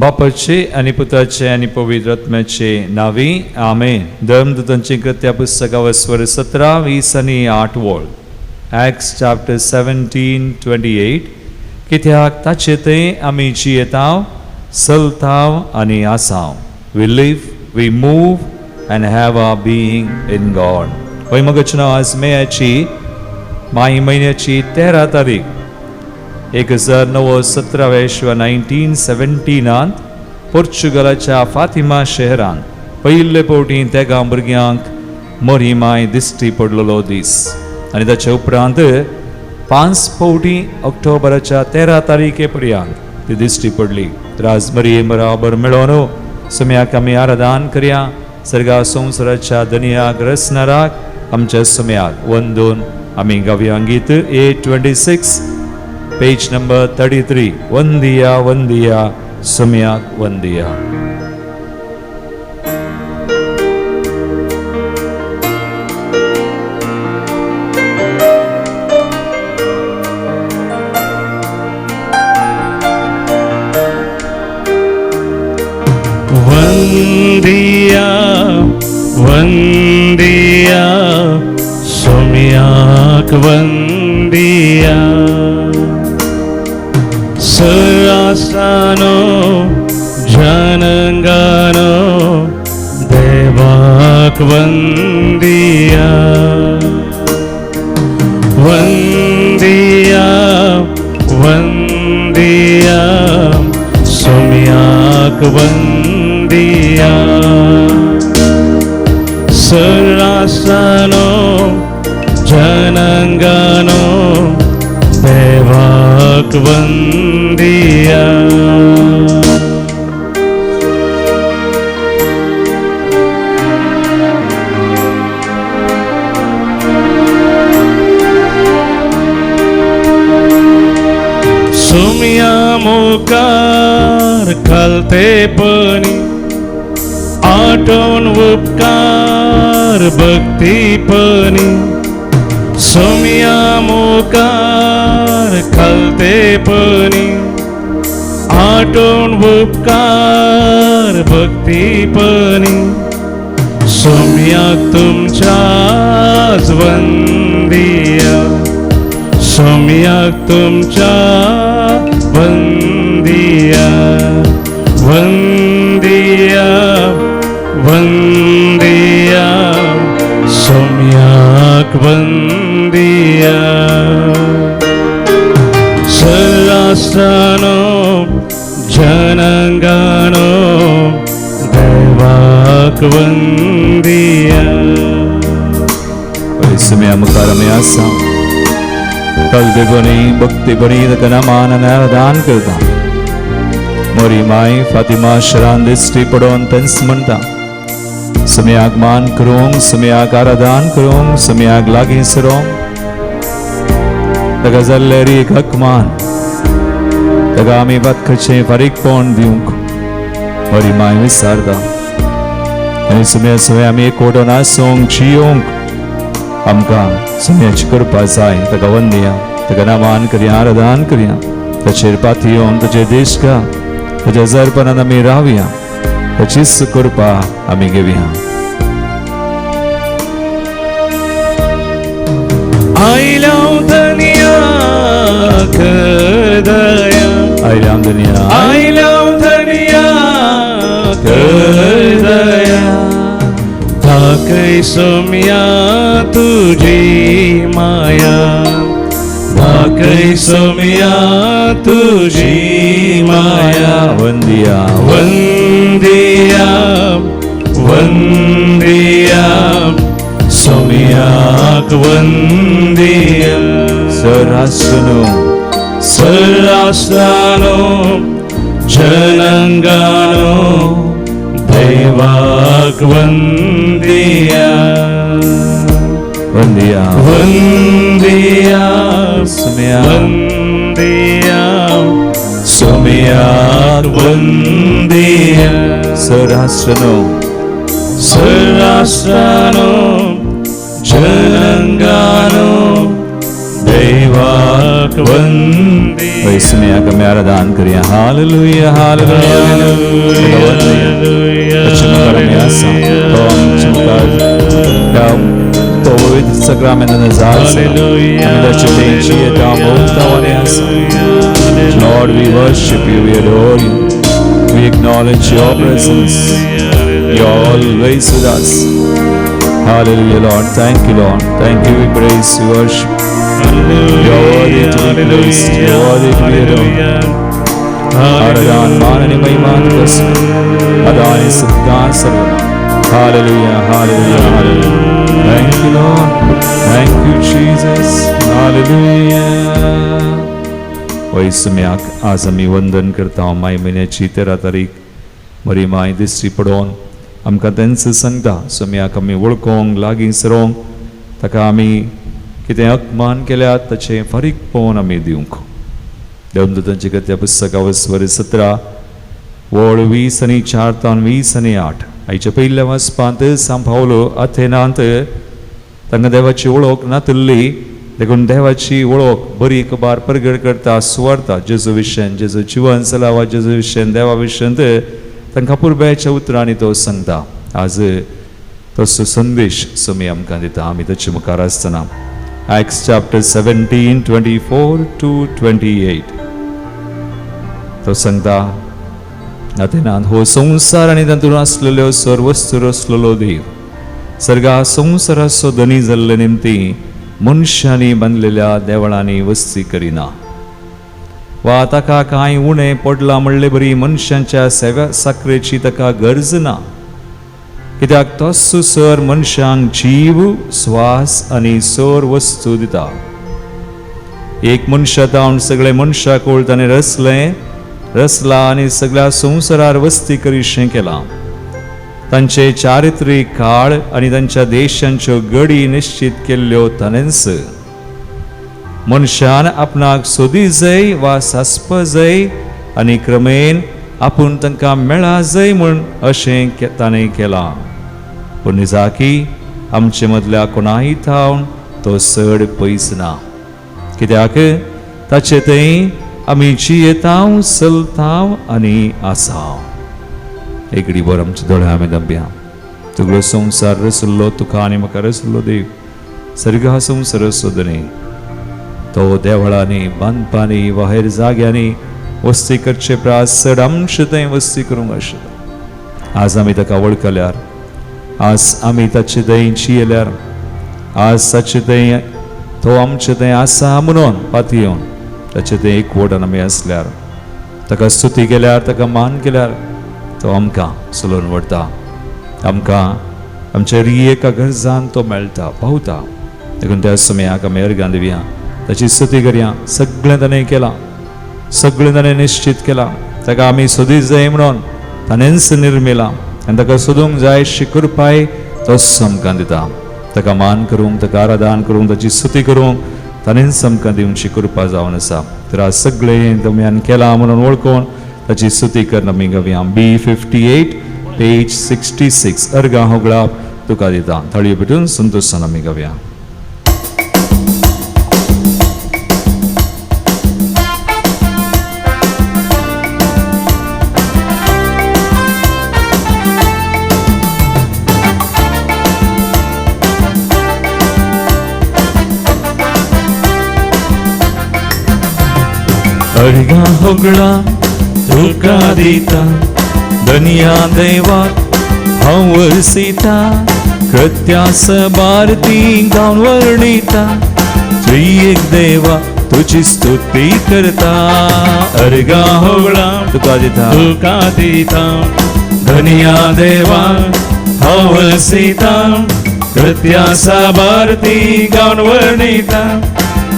बापाचे आनी पुताचे आनी पवित्र आत्म्याचे नावी आमेन. धर्मदूतांची कृत्या पुस्तका वस्वर 17 20 आनी 8 वळ, Acts chapter 17 28. कित्याक ताचे थंय आमी जियेताव, चलताव आनी आसाव. We live, we move and have our being in God. हय मगच नांव आज मेयाची माय म्हयन्याची 13 तारीख 1917 1917 पोर्चुगलाच्या फातिमा शहरांत पयले फावटी तेगां भुरग्यांक मोरी माय दिश्टी पडलेलो दीस. आनी ताचे उपरांत 5 फावटी ऑक्टोबराच्या 13 तारखे पर्यंत ती दिश्टी पडली. तर आज मरये बराबर मेळोन सुम्याक आमी आराधन करया. सर्गा संवसाराच्या दनियाक रसनाराक आमच्या सुम्याक वंदून आमी गावया गीत 826 पेज नंबर 33. वंदिया वंदिया सुम्याक वंदिया. वंदिया वंदिया सोम्याक वंदिया. सरासानो जनंगानो देवाक वंदिया. वंदिया वंदिया सोम्याक वंदिया. सरासानो जनंगानो देवाक वंदिया. सुम्या मुखार खालतेपणी आठवण उपकार भक्तीपणी. सुम्या मुखार खालतेपणी आठवण उपकार भक्तीपणी. सुम्याक तुमच्याच वंदिया. सोम्याक तुमच्या वंदिया. वंदिया वंदिया सोम्याक वंदिया. सरासनो जनंगानो देवाक वंदिया. सुम्या मुखार आमी आसा कलदेपणी भक्तीपणी ताका मान आनी आराधन करता. मोरी माय फातिमा शरान दिश्टी पडोवन तेंच म्हणटा, सुम्याक मान करूंक, सुम्याक आराधन करूंक, सुम्याक लागीं सरोंक ताका जाल्ले एक हकमान ताका आमी बातकाचें फारीकपण दिवंक मोरी माय विचारता. आनी सुम्या सुम्या आमी एकवटून आसूंक जियोंक आमकां सुम्याची कृपा जाय. ताका वंदया, ताका नामान करया, आराधन करया, ताचेर पातयेवन ताचेर देश का ताच्या जरपणान आमी रावया, ताचीच कृपा आमी घेवया. आयल्या धनिया कर दया. आयल्या धनिया. आयल्या धनिया कर दया. दाखय सोम्या तुझी माया. दाखय सोम्या तुझी माया. वंदिया वंदिया वंदिया सोम्याक वंदिया. सरासनो सरासनो जनंगानो देवाक वंदिया. वंदिया वंदिया सुम्या वंदिया सोम्याक वंदिया. सरासनो सरासनो जनंगानो देवाक वंदिया। इसमें आका मैं आराधन करिया। Hallelujah hallelujah. Lord, we worship you, we adore you, we acknowledge your presence. You are always with us. Hallelujah, Lord. Thank you, Lord. Thank you. We praise, we worship. You are worthy to be praised. You are worthy to be adored. Aradhan manani mahiman kasma. Adani siddhan sarva. Hallelujah, hallelujah, hallelujah. Thank you, Lord. Thank you, Jesus. Hallelujah. वैसम्याक आज आमी वंदन करता. माय म्हयन्याची 13 तारीख बरी माय दिश्टी पडोवन आमकां तेंच सांगता. सोम्याक आमी वळखोंक लागीं सरोंक ताका आमी कितें अपमान केल्यात ताचें फारीक पळोवन आमी दिवंक. देवदूतांची कथ्या पुस्तका वस्वर 17 वळ 20 आनी 4 तावन 20 आनी 8 आयच्या पयल्या वाचपांत सांव पावलो अथेनांत तांकां देवाची वळख नातिल्ली देखून देवाची वळख बरी खबर परगट करता सुवार्ता जेजू विशयन जेजू जिवन सलावा जेजू विशयन देवा विशयन तांकां पुरब्याच्या उतरांनी तो सांगता. आज तसो संदेश सोमी आमकां दिता. आमी ताचे मुखार आसतना Acts chapter 17 24 to 28 तो सांगता अथेनांत हो संवसार आनी तातूंत आसलेल्यो सर्वस्तू रचलेलो देव सर्गा संवसाराचो धनी जाल्ले निमती मनशांनी बांदलेल्या देवळांनी वस्ती करिना वा ताका कांय उणें पडलां म्हणले बरी मनशांच्या सेवा साकरेची ताका गरज ना, कित्याक तोच सर मनशांक जीव स्वास आनी सर वस्तू दिता. एक मनशा तावन सगळे मनशाकूळ ताणें रचलें रचला आनी सगळ्या संवसारार वस्ती करीशें केलां. तांचे चारित्रीक काळ आनी तांच्या देशांच्यो गडी निश्चित केल्ल्यो ताणेंच. मनशान आपणाक सोदी जाय वा सासप जाय आनी क्रमेन आपूण तांकां मेळा जाय म्हूण अशें ताणें केलां. पूण निजाकी आमचे मदल्या कोणाय थावन तो चड पयस ना, कित्याक ताचे थंय आमी जियेतांव चलतांव आनी आसाव. एकडीभर बर आमच्या दोळ्या आमी दंब्या. सगळो संवसार रचल्लो तुका आनी म्हाका रचल्लो देव सर्गा संवसार सोदने तो देवळांनी बांदपांनी वा हेर जाग्यांनी वस्ती करचे प्रास चड आमचे थंय वस्ती करूंक आशिल्लो. आज आमी ताका वळखल्यार, आज आमी ताचे थंय जियेल्यार, आज ताचे थंय तो आमचे थंय आसा म्हणून पातयेवन ताचे थंय एकवटान आमी आसल्यार, ताका स्तुती केल्यार, ताका मान केल्यार तो आमकां चलोवन व्हरता. आमकां आमच्या एका गरजान तो मेळटा पावता. देखून त्या समयाक आमी अर्गां दिवया, ताची स्तुती करया. सगळें ताणें केलां, सगळें ताणें निश्चित केलां. ताका आमी सोदी जाय म्हणून ताणेंच निर्मिलां आनी ताका सोदूंक जाय अशी कृपाय तोच आमकां दिता. ताका मान करूंक, ताका आराधन करूंक, ताची स्तुती करूंक ताणेंच आमकां दिवची कृपा जावन आसा. तर आज सगळें तुमी केलां म्हणून वळखून ताची स्तुती करून आमी गावया. B58 page 66 अर्गां होगळाप तुका दिता. थाळयो पेटून संतोशान आमी गावया. अर्गां होगळा तुका दिता धनिया देवाक हांव वरसिता कृत्या भारती गावन वर्णिता त्रिएक देवा तुजी स्तुती करता. अर्गां होगळा तुका दिता तुका दिता धनिया देवा हांव वरसिता कृत्या भारती गावन वर्णिता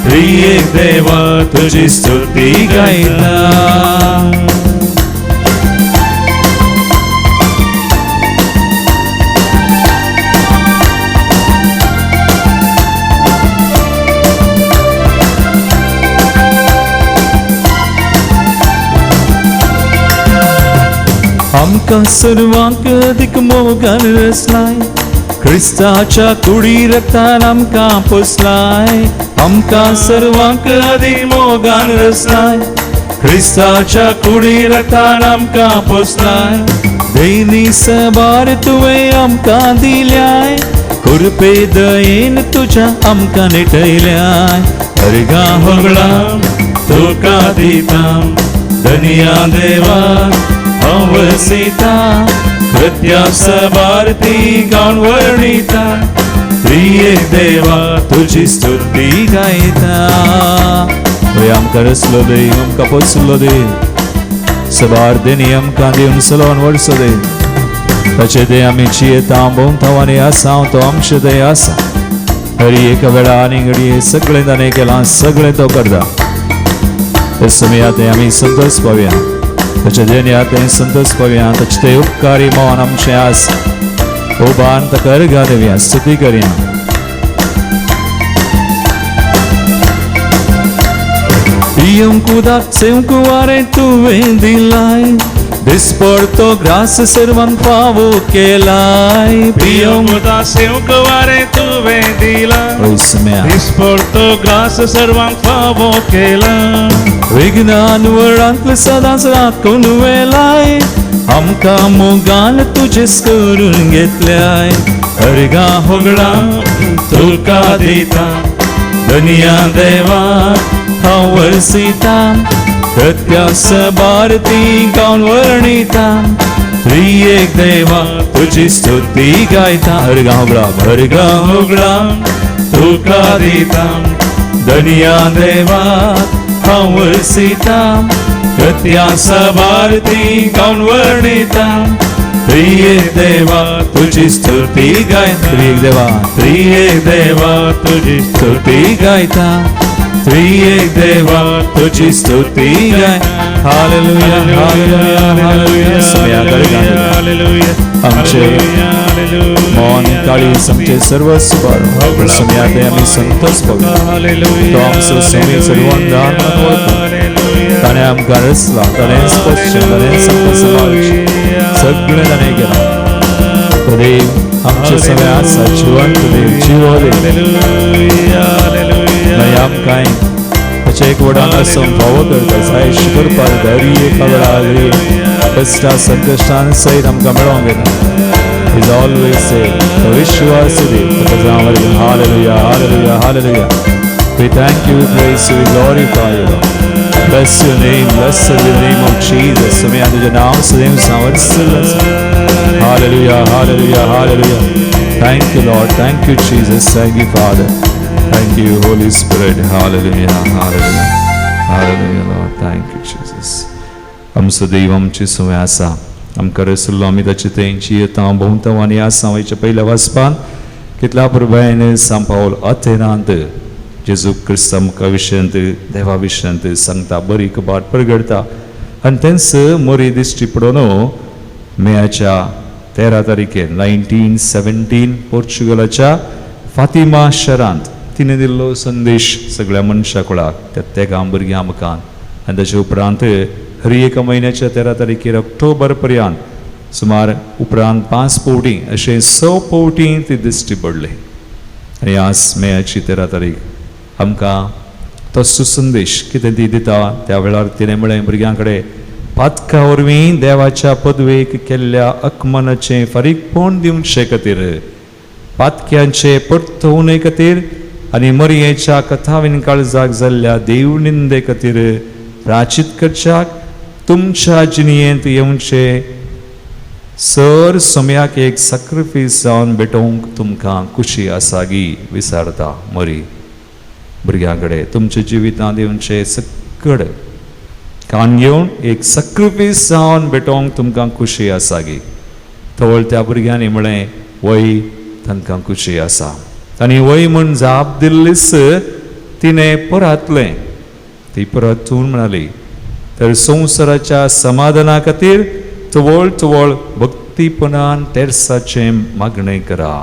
त्रिएक देवा तुजी स्तुती गायता. आमकां सर्वांक दिक मोगान रचलाय क्रिस्ताच्या कुडी रक्तान आमकां पोसलाय. आमकां सर्वांक आदी मोगान रचलाय, क्रिस्ताच्या कुडी रक्तान आमकां पोसलाय. देणी सबार तुवें आमकां दिल्याय, कृपे दयेन तुज्या आमकां निटयल्याय. अर्घां होगळां तुका दिता धनिया देवा, हांव वसिता कृत्या सबार ती गावन वर्णिता. त्रियेक देवा तुजी स्तुती गायता. होय आमकां रसलो देव, आमकां पोसलो देव, सबार देणी आमकां दिवन सलोन वर्सो देव. ताचे ते आमी जियेता भोंवता आनी आसा, तो आमचे थंय आसा. हरी एका वेळा आनी घडये सगळें ताणें केलां, सगळें तो करता. ते समया ते आमी संतोष पावया, ताच्या देण्या ते संतोष पावया. ताचे ते उपकारी मन आमचें आसा. उबान ताका अर्घां दिवया, स्तुती करया. पियेवंक उदक सेवंक वारें तुवें दिलाय, दिसपडतो ग्रास सर्वांक पावो केलाय. पियेवंक उदक सेवंक वारें तुवें दिलाय, दिसपडतो ग्रास सर्वांक पावो केलाय. विज्ञान वरांतलें सदांच राखून वेलाय, आमकां मोगान तुजेच करून घेतल्याय. अर्घां होगळां तुका दिता धनिया देवा, हांव वर्सिता कृत्या सबार ती गावन वर्णिता. त्रियेक देवा तुजी स्तुती गायता. अर्घां होगळां, अर्घां होगळां तुका दिता धनिया देवा, हांव वर्सिता कृत्या सबार ती गावन वर्णिता. त्रियेक देवा तुजी स्तुती गायता. त्रियेक देवा, त्रियेक देवा तुजी स्तुती गायता. त्रियेक देवा तुजी स्तुती गायता. Hallelujah, hallelujah, hallelujah. आमचे मन काळीज आमचे सर्व सुबार समया ते आमी संतोष पावया. तो आमचो समी सर्वांदान ताणें आमकां रचला, ताणें स्पर्श, ताणें आमकां सांबाळचें सगळें ताणें केलां. तो देव आमचे समय आसा, जिवंत देव, जिवो देव. मागीर आमकां ताच्या एक वडान आसून फावो करता, सायश करपाक धैर्य एका वेळार कश्टा संकश्टान सयत आमकां मेळोंक येता. He's always said, विश्वास देव. Hallelujah, hallelujah, hallelujah. We thank you, we praise you, we glorify you, Lord. Bless your name, blessed be the name of Jesus. सुम्या तुझे नाम सदैव सामर्थ्य. Hallelujah, hallelujah, hallelujah. Thank you, Lord. Thank you, Jesus. Thank you, Father. Thank you, Holy Spirit. Hallelujah, hallelujah, hallelujah, Lord. Thank you, Jesus. आमचो देव आमची सुम्या आसा, आमकां रसुल्लो आमी ताची तेंची येता भोंवता आनी आसा. वयच्या पयल्या वाचपान कितल्या प्रभायन सांव पावल अथेनांत जेजू क्रिस्त आमकां विशयांत देवा विशयांत सांगता, बरी कबाट परगडता. आनी तेंच मोरी दिश्टी पडोन मेयाच्या 13 तारखेर 1917 पोर्चुगलाच्या फातिमा शहरांत तिणें दिल्लो संदेश सगळ्या मनशा कुळाक, त्या तेगां भुरग्यां मुखार. आनी ताचे उपरांत हर एका म्हयन्याच्या 13 तारखेर ऑक्टोबर पर्यंत सुमार उपरांत 5 फावटी अशें 6 फावटी ती दिश्टी पडली. आनी आज मेयाची 13 तारीख आमकां तो सुसंदेश कितें ती दिता. त्या वेळार तिणें म्हळें भुरग्यां कडेन, पातका वरवीं देवाच्या पदवेक केल्ल्या अकमनाचें फारीकपण दिवचे खातीर, पातक्यांचे परतवणे खातीर आनी मरयेच्या कथावीन काळजाक जाल्ल्या देवनिंदे खातीर प्राचीत करच्याक तुमच्या जिणयेंत येवचे सर समयाक एक सॅक्रिफायस जावन भेटोवंक तुमकां खुशी आसा गी विचारता मरी भुरग्यां कडेन. तुमच्या जिवितांत येवचे सगळे कान घेवन एक सॅक्रिफायस जावन भेटोवंक तुमकां खुशी आसा गी. तवळ त्या भुरग्यांनी म्हळें वय तांकां खुशी आसा. आनी वय म्हूण जाप दिल्लीच तिणें परतलें. ती परतून म्हणाली, तर संवसाराच्या समाधाना खातीर तवळ तवळ भक्तीपणान तेर्साचें मागणें करा.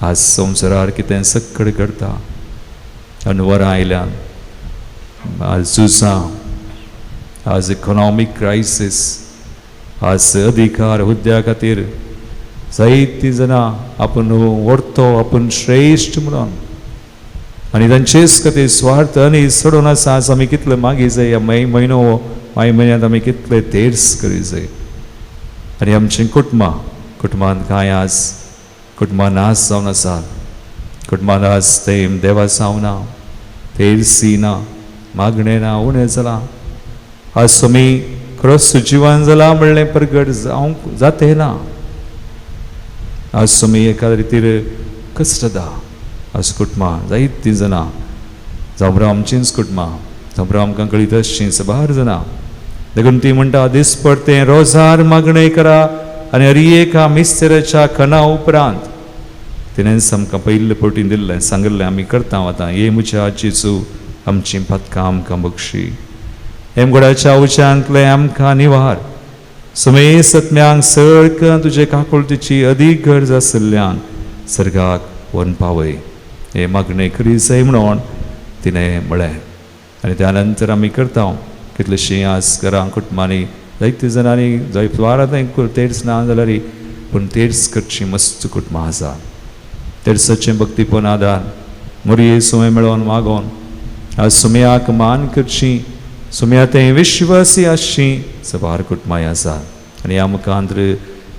आज संवसारार कितें सगळें करता आनी वरां आयल्यान, आज झुजां, आज इकॉनॉमीक क्रायसीस, आज अधिकार हुद्द्या खातीर जायतीं जाणां आपूण व्हरतो, आपूण श्रेश्ठ म्हणून आनी तांचेच खातीर स्वार्थ आनी सोडून आसा. आज आमी कितले मागी जाय, मे म्हयनो माय म्हयन्यांत आमी कितले तेर्स करी जाय. आनी आमचीं कुटुंबां, कुटुंबांत कांय आज कुटुंबां नाश जावन आसात. कुटुंबांत आज तेम देवासांव ना, तेर्सी ना, मागणें ना, उणें जालां. आज तुमी खरोच सुजिवन जाला म्हणलें परगट जावंक जाते ना. आज तुमी एका रितीर कश्ट दा. आज कुटुंबां जायतीं जाणां जावं आमचींच कुटुंबां जावं आमकां कळीत अशीं साबार जाणां देखून ती म्हणटा दिसपडतें रोजार मागणें करा आनी हर एका मिस्तेराच्या खणा उपरांत तिणेंच आमकां पयले पटी दिल्लें सांगिल्लें आमी करता आतां. हे म्हज्या जेजू आमचीं पातकां आमकां बक्षी, हेमगोडाच्या उच्यांतलें आमकां निवार, सुमे सत्म्यांक सळक तुजे काकुळतीची अदीक गरज आशिल्ल्यान सर्गाक व्हरून पावय हे मागणें करी जाय म्हणून तिणें म्हळें. आनी त्या नंतर आमी करता कितलेशीं आज घरां कुटुंबांनी जायते जाणांनी जाय वारांत तेर्स ना जाल्यार पूण तेर्स करची मस्त कुटुंबां आसा. तेर्साचें भक्तीपण आदार मोरये सुमें मेळोवन मागोवन आज सुम्याक मान करची, सुम्या तें विश्वासी आसची सबार कुटुंबां आसा. आनी ह्या मुखांत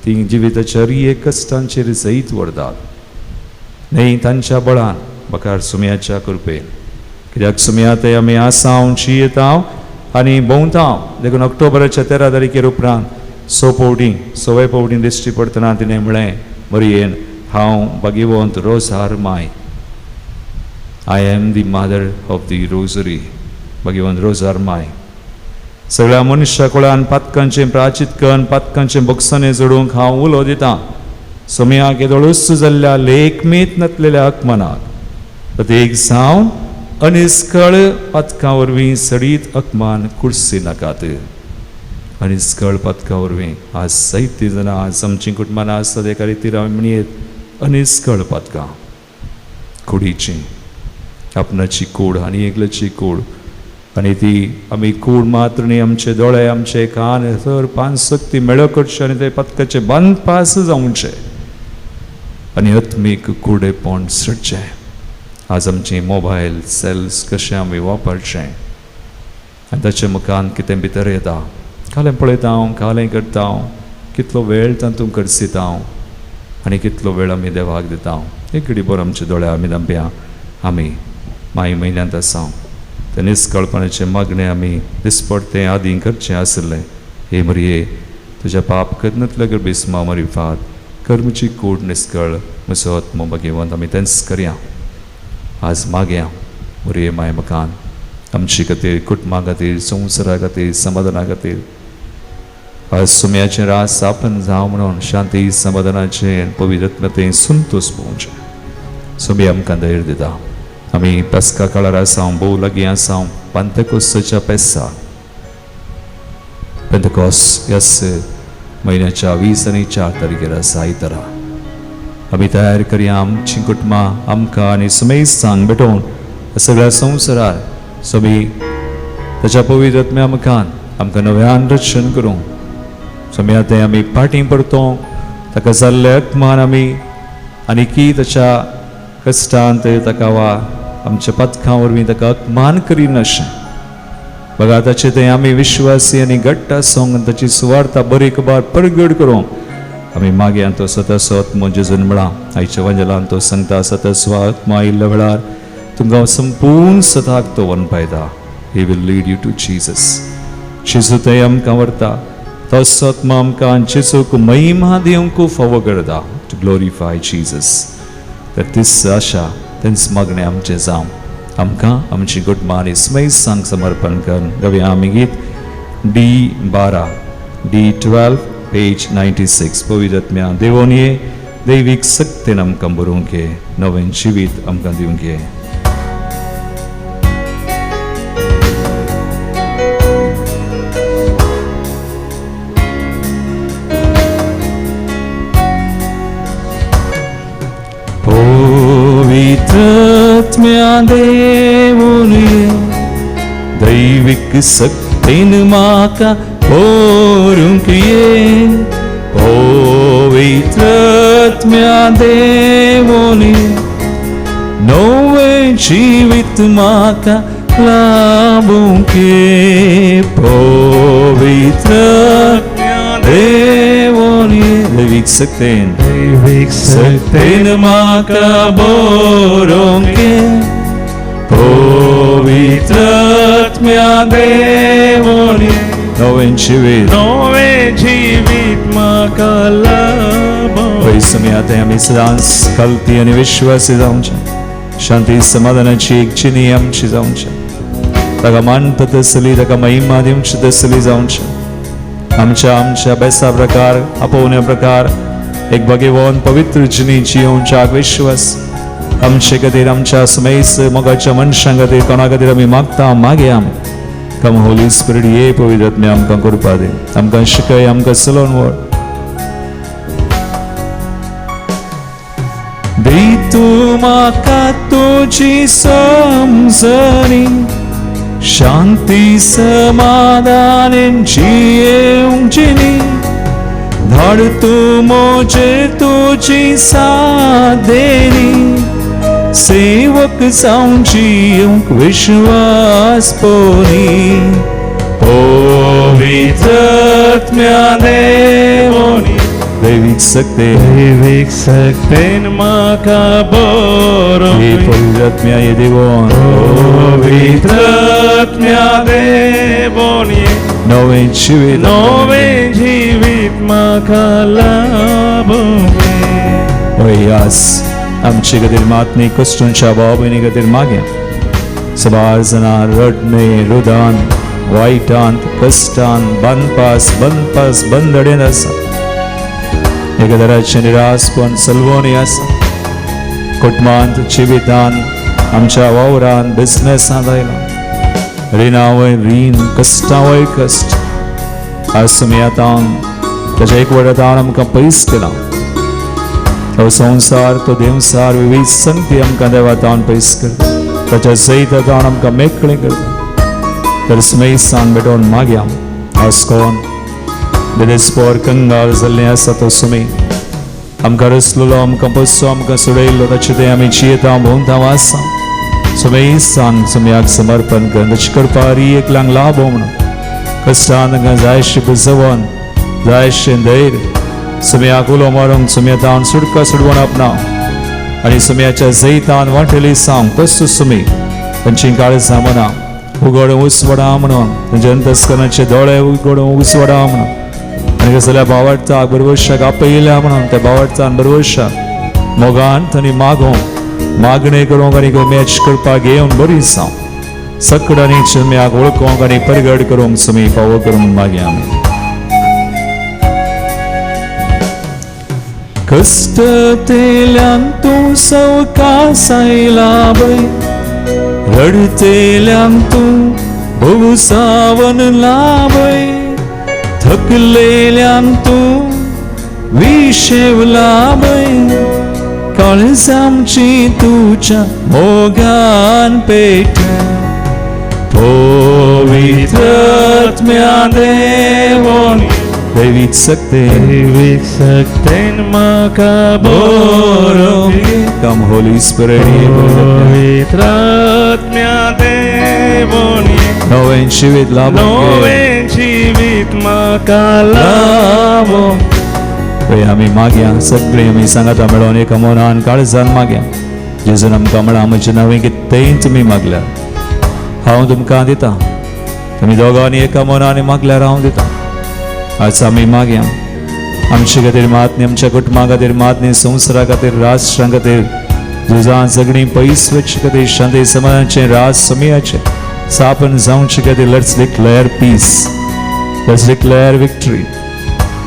ती जिविताच्या हर कश्टांचेर जैत व्हरतात न्हय तांच्या बळान बकार सुम्याच्या कृपेन. कित्याक सुम्या ते आमी आसाव जियेताव आनी भोंवताव. देखून ऑक्टोबराच्या 13 तारखेर उपरांत 6 फावटी 6 फावटी दिश्टी पडटना तिणें म्हळें मरयेन हांव भाग्यवंत रोजार my, I am the mother of the rosary, Bhagyawant रोजार my. सगळ्या मनशा कुळान पातकांचें प्राचीत कन्न पातकांचें बक्षाने जोडूंक हांव उलो दितां. सोम्याक येदोळूच जाल्ल्या लेखमेत नातलेल्या अकमनाक प्रत्येक जावन अनिस्कळ पातकां वरवीं सडीत अकमान कुर्सी नाकात. अनिस्कळ पातकां वरवीं आज जायतीं जाणां आज आमचीं कुटुंबां आसतात एका रितीर आमी म्हणयेत अनिस्कळ पातकां कुडीचीं, आपणाची कूड आनी एकल्याची कूड, आनी ती आमी कूड मात्र न्ही आमचे दोळे आमचे कान सर पान सक्ती मेळो करचे आनी ते पातकाचे बंद पास जावचे आनी आत्मीक कुडेपण सडचें. आज आमचे मोबायल सेल्स कशें आमी वापरचें आनी ताचे मुखान कितें भितर येता, कालें पळयता हांव, कालें करता हांव, कितलो वेळ तातूंत खर्चिता हांव आनी कितलो वेळ आमी देवाक दिता. एक घडी बरो आमचे दोळे आमी धांपया. आमी माय म्हयन्यांत आसा ते निस्कळपणाचें मागणें आमी दिसपडतें आदीं करचें आशिल्लें. हे मरये तुज्या पाप करनातल्या गर्भिस्मा मरिफात कर्मची कूड निस्कळ म्हजो आत्मो भाग्यवंत आमी तेंच करया. आज मागया मरये माय मकान आमचे खातीर, कुटुंबा खातीर, संवसारा खातीर, समाधाना खातीर. आज सुम्याचें रास स्थापन जावं म्हणून शांती समाधानाचें पवित्रत्मतें संतोष पळोवचें. सुमी आमकां धैर्य दिता. आमी पेस्का काळार आसा, भोव लागीं आसा पंतकोसाच्या पेसा. पेंतकोस ह्याच म्हयन्याच्या 20 आनी 4 तारखेर आसा आयतारा. आमी तयार करया आमचीं कुटुंबां आमकां आनी सुमेस्तांक भेटोवन सगळ्या संवसारार समी ताच्या पवित्र मुखान आमकां नव्यान रक्षण करूं. समी तें आमी फाटीं परतो ताका जाल्ले अपमान आमी आनी की ताच्या कश्टांत ताका वा आमच्या पथकां वरवीं ताका अपमान करिनाशें. बघा ताचे तें आमी विश्वासी आनी घट्ट आसूंक ताची सुवार्ता बरी खबर परगड करूंक आमी मागीर तो सतसो आत्मो जेजून म्हळां आयच्या वंजलान तो सांगता सतसो आत्मा आयिल्ल्या वेळार तुमकां संपूर्ण सताक तो व्हरून पायता. He will lead you to Jesus. जेजू ते आमकां व्हरता, तो आत्मा आमकां जेजूक महिमा दिवंक फावो करता, टू ग्लोरीफाय जीजस. तर तीच आशा तेंच मागणें आमचें जावं. आमकां आमची कुटुंबां आनी स्मैसांक समर्पण कर. गावया आमी गीत D12 D12 page 96. पवित्र देवोन ये दैवीक सक्तेन आमकां बरोवंक ये, नवें जिवीत आमकां दिवंक ये. पवित्रत्म्या देवोन ये दैवीक सक्तेन म्हाका भरूंक ये. पवित्रत्म्या देवोन ये नवें जिवीत म्हाका लाभूंक पवित्र देवोनी दैवीक सक्तेन दैवीक सक्तेन म्हाका बरोवंक पवित्र आत्म्या देवोनी नवें जिवीत नवें जिवीत म्हाका लाभूंक पयस आमी आतां आमी सदांच कल्ती आनी विश्वासी जावचें शांती समाधानाची एक चिनी आमची जावचें ताका मानता तसली ताका महिमा दिवची तसली जावचें आमच्या आमच्या बेसा प्रकार आपोवण्या प्रकार एक भगेवन पवित्र जिनी जियोवच्याक विश्वास आमचे खातीर आमच्या समेस मोगाच्या मनशां खातीर कोणा खातीर आमी मागता मागे आमी कम होली स्पिरिट ये पवित्र आत्म्या आमकां करपा दी आमकां शिकय आमकां चलोवन व्हर दी तूं म्हाका तुजी समजणी शांती समाधानेन जियेवंक जिणी धाड तूं म्हजेर तुजी सादेनी सेवक जावन जियेवंक विश्वास पोनी पवित्र आत्म्या देवोनी दैवीक सक्ते दैवीक सक्तेन म्हाका हे बरोवंक पवित्र आत्म्या ये देवोन पवित्र आत्म्या देवोनी नवें जिवीत नवें जिवीत म्हाका लाभूंक होय आस आमचे खातीर मातनी कश्टांच्या भाव भयणी खातीर मागे सबार जाणां रडणे रुदान वायटांत कश्टान बांदपास बंदपास बंदडेन आसा एका तराचें निरासपण सलवणी आसा कुटुंबांत जिवितांत आमच्या वावरान बिजनेसांत आयला रिणा वयर रीण कश्टां वयर कश्ट आज तुमी आतां ताच्या एक वडातान आमकां पयस केला तो संवसार तो देवसार विविध संगती आमकां देवा तावन पयस करता ताच्या जैता तावन आमकां मेकळें करता तर स्मेसान भेटोवन मागया आज कोण बेदेस्पोर कंगाल जाल्लें आसा तो सुमी आमकां रसलेलो आमकां पोसो आमकां सोडयल्लो ताचे ते आमी जियेता भोंवता आसा सुमेसान सुमयाक समर्पण कर ताची करपारी एकल्यांक लाभ म्हणून कश्टान तांकां जायशें बुजवन जायशें धैर्य सुमयाक उलो मारूंक सुमया तावन सुटका सुडवण आपणाव आनी सुमयाच्या जैतान वांटेली सांग तसो सुमी तांची काळजां मनां उगड उसवडा म्हणून तांच्या अंतस्करणाचे दोळे उगड उसवडा म्हणून आनी कसल्या भावार्थाक बरवशाक आपयल्या म्हणून त्या भावार्थान बरवशाक मोगान आनी मागोवंक मागणें करूंक आनी मॅच करपाक घेवन बरी जावं सकडांनी सुम्याक वळखोंक आनी परगट करूंक सुमी फावो करूंक मागया आमी कश्टतेल्यांक तूं सवकासायला बय रडतेल्यांक तूं भोवसावन लाभय थकलेल्यांक तूं विशेवला बय काळजामची तुज्या मोगान पेट पवित्र आत्म्या देवोनी दैवीक सक्ते दैवीक सक्तेन म्हाका बरोवंक कम होली स्पिरिट पवित्र आत्म्या देवोनी नवें जिवीत लाभूंक नवें जिवीत म्हाका लाभूंक पळय आमी मागया सगळीं आमी सांगाता मेळोन एका मनान काळजान मागया जेजून आमकां म्हळां म्हजें नवें कितेंय तुमी मागल्यार हांव तुमकां दिता तुमी दोगांनी एका मनान मागल्यार हांव दिता आज आमी मागया आमचे खातीर मातनी आमच्या कुटुंबा खातीर मातनी संवसारा खातीर राष्ट्रां खातीर झुजां झगडीं पयस वचचे खातीर शांती समाजाचें राज समियाचें स्थापन जावचे खातीर let's declare peace, let's declare victory,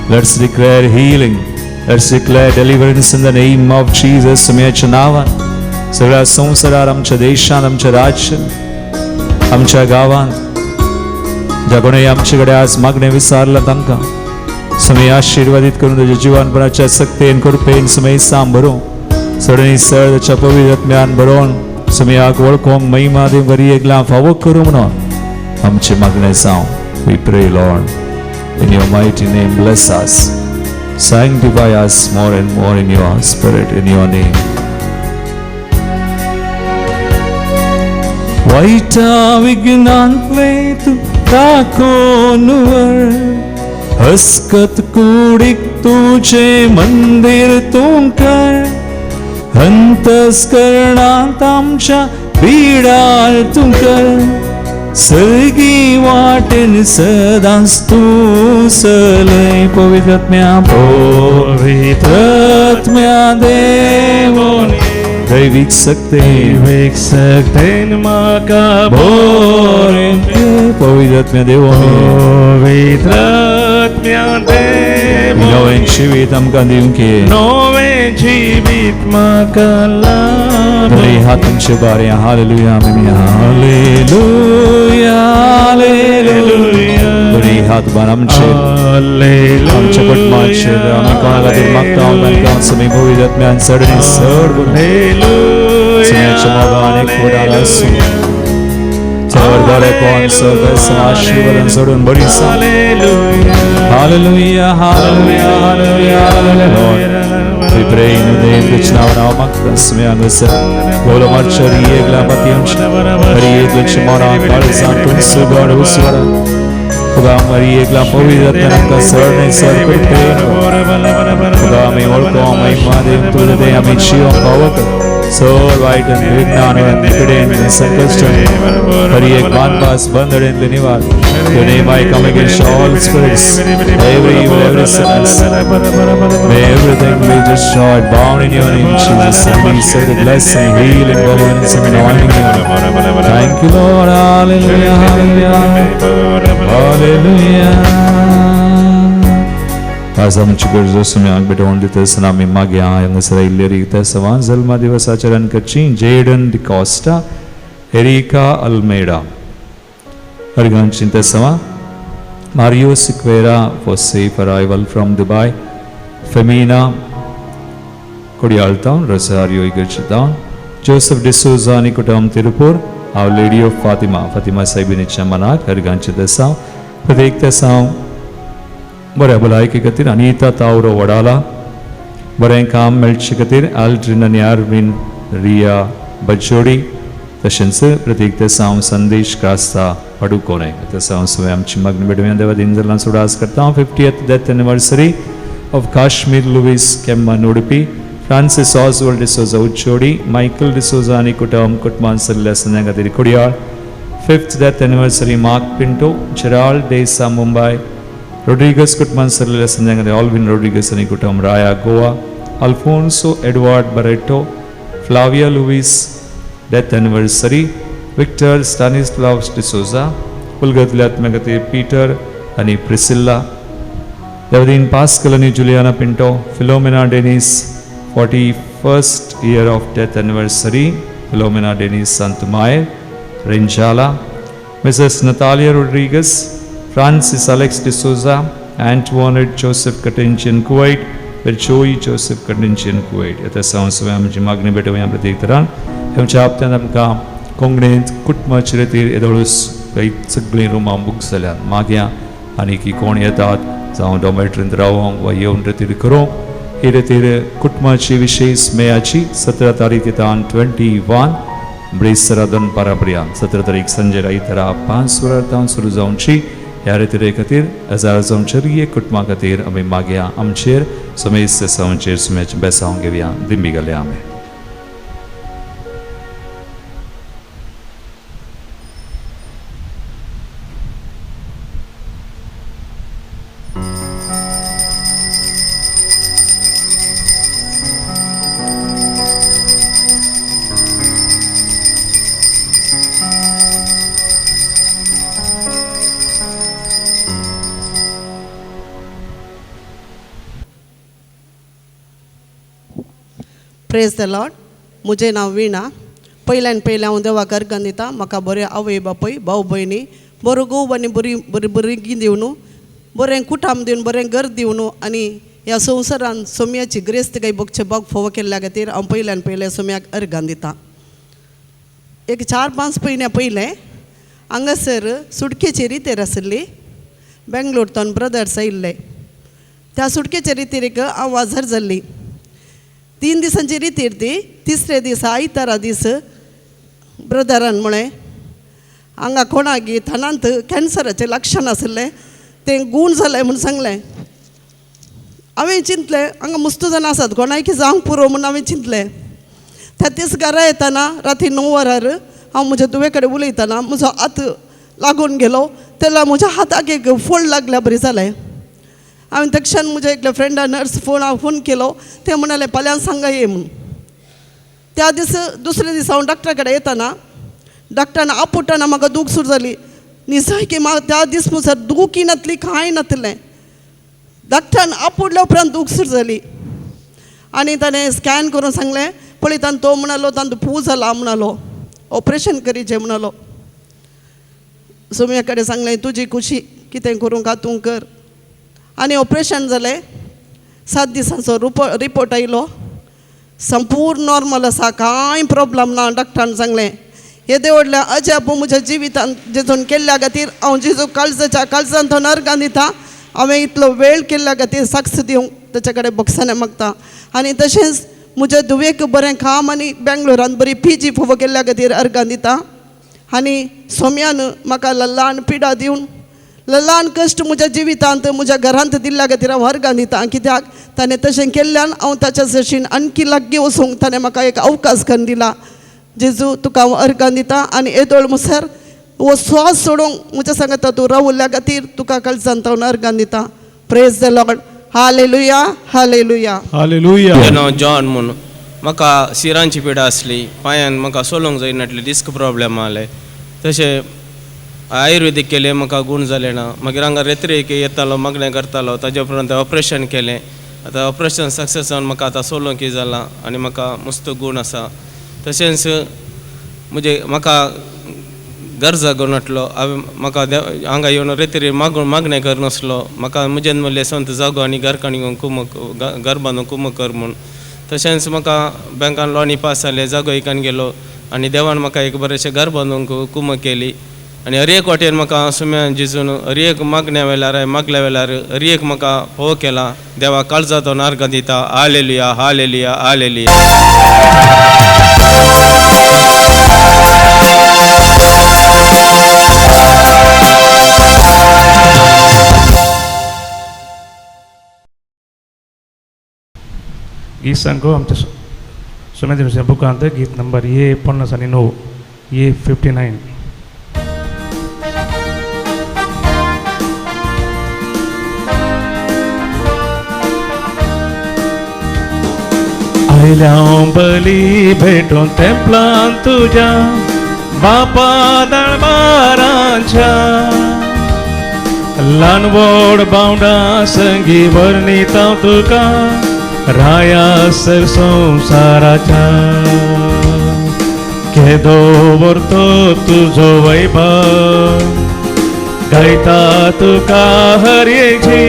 let's declare healing, let's declare deliverance in the name of Jesus. सुम्याच्या नांवान सगळ्या संवसारार आमच्या देशांत आमच्या राज्यांत आमच्या गांवांत ज्या कोणें आमचे कडेन आज मागणें विचारलां तांकां सुमी आशिर्वादीत करून ताच्या जिवानपणाच्या सक्तेन कृपेन सुमी साम भरूं सडणी सळ ताच्या पवित्र आत्म्यान भरोवन सुमयाक वळखोंक महिमा दिवंक बरी एकला फावो करूं म्हणून आमचें मागणें जावं. We pray, Lord, in your mighty name, bless us, sanctify us more and more in your spirit, in your name. वायटा विघ्नांतले तूं दाखोवन व्हर हस्कत कुडीक तुजें मंदीर तूं कर अंतस्करणांत आमच्या बिडार तूं कर सर्गी वाटेन सदांच तूं चलय पवित्र पवित्र आत्म्या देवोनी दैवीक शक्ती दैवीक शक्तीन म्हाका बोरे पवित्र आत्म्या देवोनी पवित्र आत्म्या देवोनी नवें जिवीत आमकां दिवंके नवें जिवीत म्हाका लाभ दोनी हात तुमचे बारे हालेलुया आमी हालेलुया हालेलुया दोनी हात बार आमचे आमच्या कुटुंबाचेर आमी कोणा खातीर मागता तांकां समी पवित्र आत्म्यान चड आनी चड सगळ्यांच्या मोगान एक फुडार आसूं चड बरेपण सगळें आशिर्वादान सोडून बरी सांग. Hallelujah, hallelujah, hallelujah, hallelujah, Lord. We pray in the name of नाव नाव मागता सुम्या हांगासर बोलो मार्चरी एकला पती हरी एक मना काळजांत सुगड उसवरा खुदा मरी एकला पवित्र आत्म्यान सर न्ही सर कृपे खुदा आमी वळखो महिमा देव तुझे दे आमी जिवन पावत सर वायट आनी विघ्नान कडेन संकश्ट हरी एक बांदपास बंदडेंतले निवार. Your name I come against all spirits, every evil, every sickness. May everything be destroyed, bound in your name, Jesus. And we say the blessing, healing, deliverance, and anointing. Thank you, Lord. Hallelujah, hallelujah, hallelujah. आज आमची गरज सुम्याक भेटवण दिता आसतना आमी मागया हांगासर आयिल्ले रित सवान जल्मा दिवसाचरण करची जेडन डिकॉस्टा एरिका अल्मेडा अर्गांची तेसवा Mario Sequeira for safe arrival from Dubai Femina Kodial town Rosario इगर्जी town Joseph D'Souza आनी कुटुंब Tiruppur our lady of Fatima Fatima साहेबिनीच्या मनाक अर्गांचे तेसांव प्रत्येक तेसांव बऱ्या भलायके खातीर अनिता तावरो वडाला बरें काम मेळचे खातीर आल्ड्रीन आनी आरवीन रिया बजोडी तशेंच प्रत्येक तेसांव संदेश क्रास्ता पडुकोणे तसो हांव आमची मागणी भेटूया देवा दिन जाल्यार सुडास करता. 50th death anniversary of Kashmir Louis Kemman Udupi Francis Oswald D'Souza Uchodi Michael D'Souza आनी कुटुंब कुटुंबान सल्ल्या संध्या खातीर Kodial. 5th death anniversary Mark Pinto Gerald D'Sa Mumbai Rodrigues कुटुंबान सल्ल्या संध्या खातीर ऑल्विन रोड्रिगस आनी कुटुंब Raya Goa Alfonso Edward Barreto Flavia Luis death anniversary Victor Stanislav D'Souza उलगतल्या आत्म्या खातीर Peter आनी प्रिसिल्ला देवदीन pascal आनी Juliana Pinto Philomena Denis 41st year of death anniversary Philomena Denis Santumayer Renjala Mrs Natalia Rodrigues Francis Alex D'Souza Antoinette Joseph Katinchi in Kuwait Joy Joseph Katinchi in Kuwait. येता सावन आमची मागणी भेटोवया प्रत्येक तरान आमच्या हप्त्यांत आमकां कोंकणींत कुटुंबाचे रितीर येदोळूस सगळीं रुमां बूक जाल्यात मागया आनी की कोण येतात जावं डॉमेट्रींत रावोंक वा येवन रितीर करूंक ही रितीर कुटुंबाची विशेष मेयाची 17 तारीख येता 21 ब्रेसरा दनपारा पर्यंत 17 तारीख संजय आयतारा 5 वरां तावन सुरू जावची ह्या रितीरे खातीर हजार जावचे कुटुंबा खातीर आमी मागया आमचेर समेस्त सावचेर सुम्याचें बेसांव घेवया दिंबी घालया आमी. Praise the Lord. म्हजें नांव वीणा. पयल्यान पयलें हांव देवाक अर्गां दिता. म्हाका बरें आवय बापूय भाव भयणी बरो घोव आनी बरी बरी भुरगीं दिवन बरें कुटाम दिवन बरें घर दिवन आनी ह्या संवसारान सोम्याची ग्रेस्त काय भोगचे भोग फोव केल्ल्या खातीर हांव पयल्यान पयलें सोम्याक अर्गां दिता. एक 4-5 म्हयन्या पयलें हांगासर सुटकेची रितेर आशिल्ली बेंगलोर ब्रदर्स आयिल्ले. त्या सुटकेच्या रितेरीक हांव वाजर जाल्ली. 3 दिसांची रितीर ती तिसरे दीस आयतारा दीस ब्रदरान म्हळें हांगा कोणागी थनांत कॅन्सराचें लक्षण आशिल्लें तें गूण जालें म्हूण सांगलें. हांवें चिंतलें हांगा मस्त जाणां आसात कोणायकी जावंक पुरो म्हूण हांवें चिंतलें. त्या दीस घरा येतना राती 9 वरार हांव म्हज्या धुवे कडेन उलयतना म्हजो हात लागून गेलो तेन्ना म्हज्या हाताक एक फोड लागल्या बरी जालें. हांवें तक्षण म्हज्या एकल्या फ्रेंडा नर्स फोन हांव फोन केलो ते म्हणाले फाल्यां सांगा ये म्हूण. त्या दीस दुसरे दीस हांव डॉक्टरा कडेन येतना डॉक्टरान आपुट्टना म्हाका दूख सुरू जाली निसारकी म्हाका त्या दीस मुसर दुखी नातली कांय नातलें. डॉक्टरान आपुडल्या उपरांत दूख सुरू जाली आनी ताणें स्कॅन करून सांगलें पळयतान तो म्हणालो तांतू पूज जाला म्हणालो ऑपरेशन करीचें म्हणालो. सोम्या कडेन सांगलें तुजी खुशी कितें करूंक तूं कर आनी ऑपरेशन जालें. 7 दिसांचो रिपोर्ट आयलो संपूर्ण नॉर्मल आसा कांय प्रॉब्लम ना डॉक्टरान सांगलें. येदे व्हडलें अजाप म्हज्या जिवितांत जेजून केल्ल्या खातीर हांव जेजू काळजाच्या काळजांत तो नर्गान दिता. हांवें इतलो वेळ केल्ल्या खातीर साक्ष दिवंक ताच्या कडेन बक्षाने मागता आनी तशेंच म्हज्या धुवेक बरें काम आनी बेंगलोरांत बरी पी जी फोव केल्ल्या खातीर अर्गां दिता. आनी सोम्यान म्हाका ल्हान पिडा दिवन ल्हान कश्ट म्हज्या जिवितांत म्हज्या घरांत दिल्ल्या खातीर हांव अर्गां दिता कित्याक ताणें तशें केल्ल्यान हांव ताच्या जशीन आणखी लागीं वचूंक ताणें म्हाका एक अवकाश करून दिला. जेजू तुका हांव अर्गां दिता आनी येदोळ मुसर हो स्वास सोडूंक म्हज्या सांगता तूं रावल्ल्या खातीर तुका काळजांत हांव अर्गां दिता. Praise the Lord. Hallelujah hallelujah hallelujah. म्हजें नांव जॉन म्हूण. म्हाका शिरांची पिडा आसली पांयान म्हाका सोलोंक जायनासली डिस्क प्रॉब्लम आहले तशें आयुर्वेदीक केलें म्हाका गूण जालें ना. मागीर हांगा रेत्रेक येतालो मागणें करतालो ताजे उपरांत ऑपरेशन केलें. आतां ऑपरेशन सक्सेस जावन म्हाका आतां सोलोंक जालां आनी म्हाका मस्त गूण आसा. तशेंच म्हजे म्हाका गरजा घेवन हांवें म्हाका हांगा येवन रेत्री मागणें करनासलो म्हाका म्हजेन म्हणलें संत जागो आनी घरकाणी घेवन कुमक घर बांदून कुमक कर म्हूण. तशेंच म्हाका बँकान लोनी पास जालें जागो एकान गेलो आनी देवान म्हाका एक बरेंशें घर बांदूंक कुमक केली. आनी हर एक वाटेन म्हाका सुम्यान जिजून हर एक मागण्या वेळार मागल्या वेळार हर एक म्हाका फोव केला. देवा काळजाचो नार्गां दिता. Hallelujah hallelujah hallelujah. गीत सांगो आमच्या सुमेध बुकांत गीत नंबर ए 59 ए 59. आयल्या बली भेटून तेंपलान तुज्या बापा दळबारांच्या ल्हान व्हड बावडा संगी वर्णिता तुका राया सर संवसाराच्या केदो व्हरतो तुजो वैभव गायता तुका हरयेची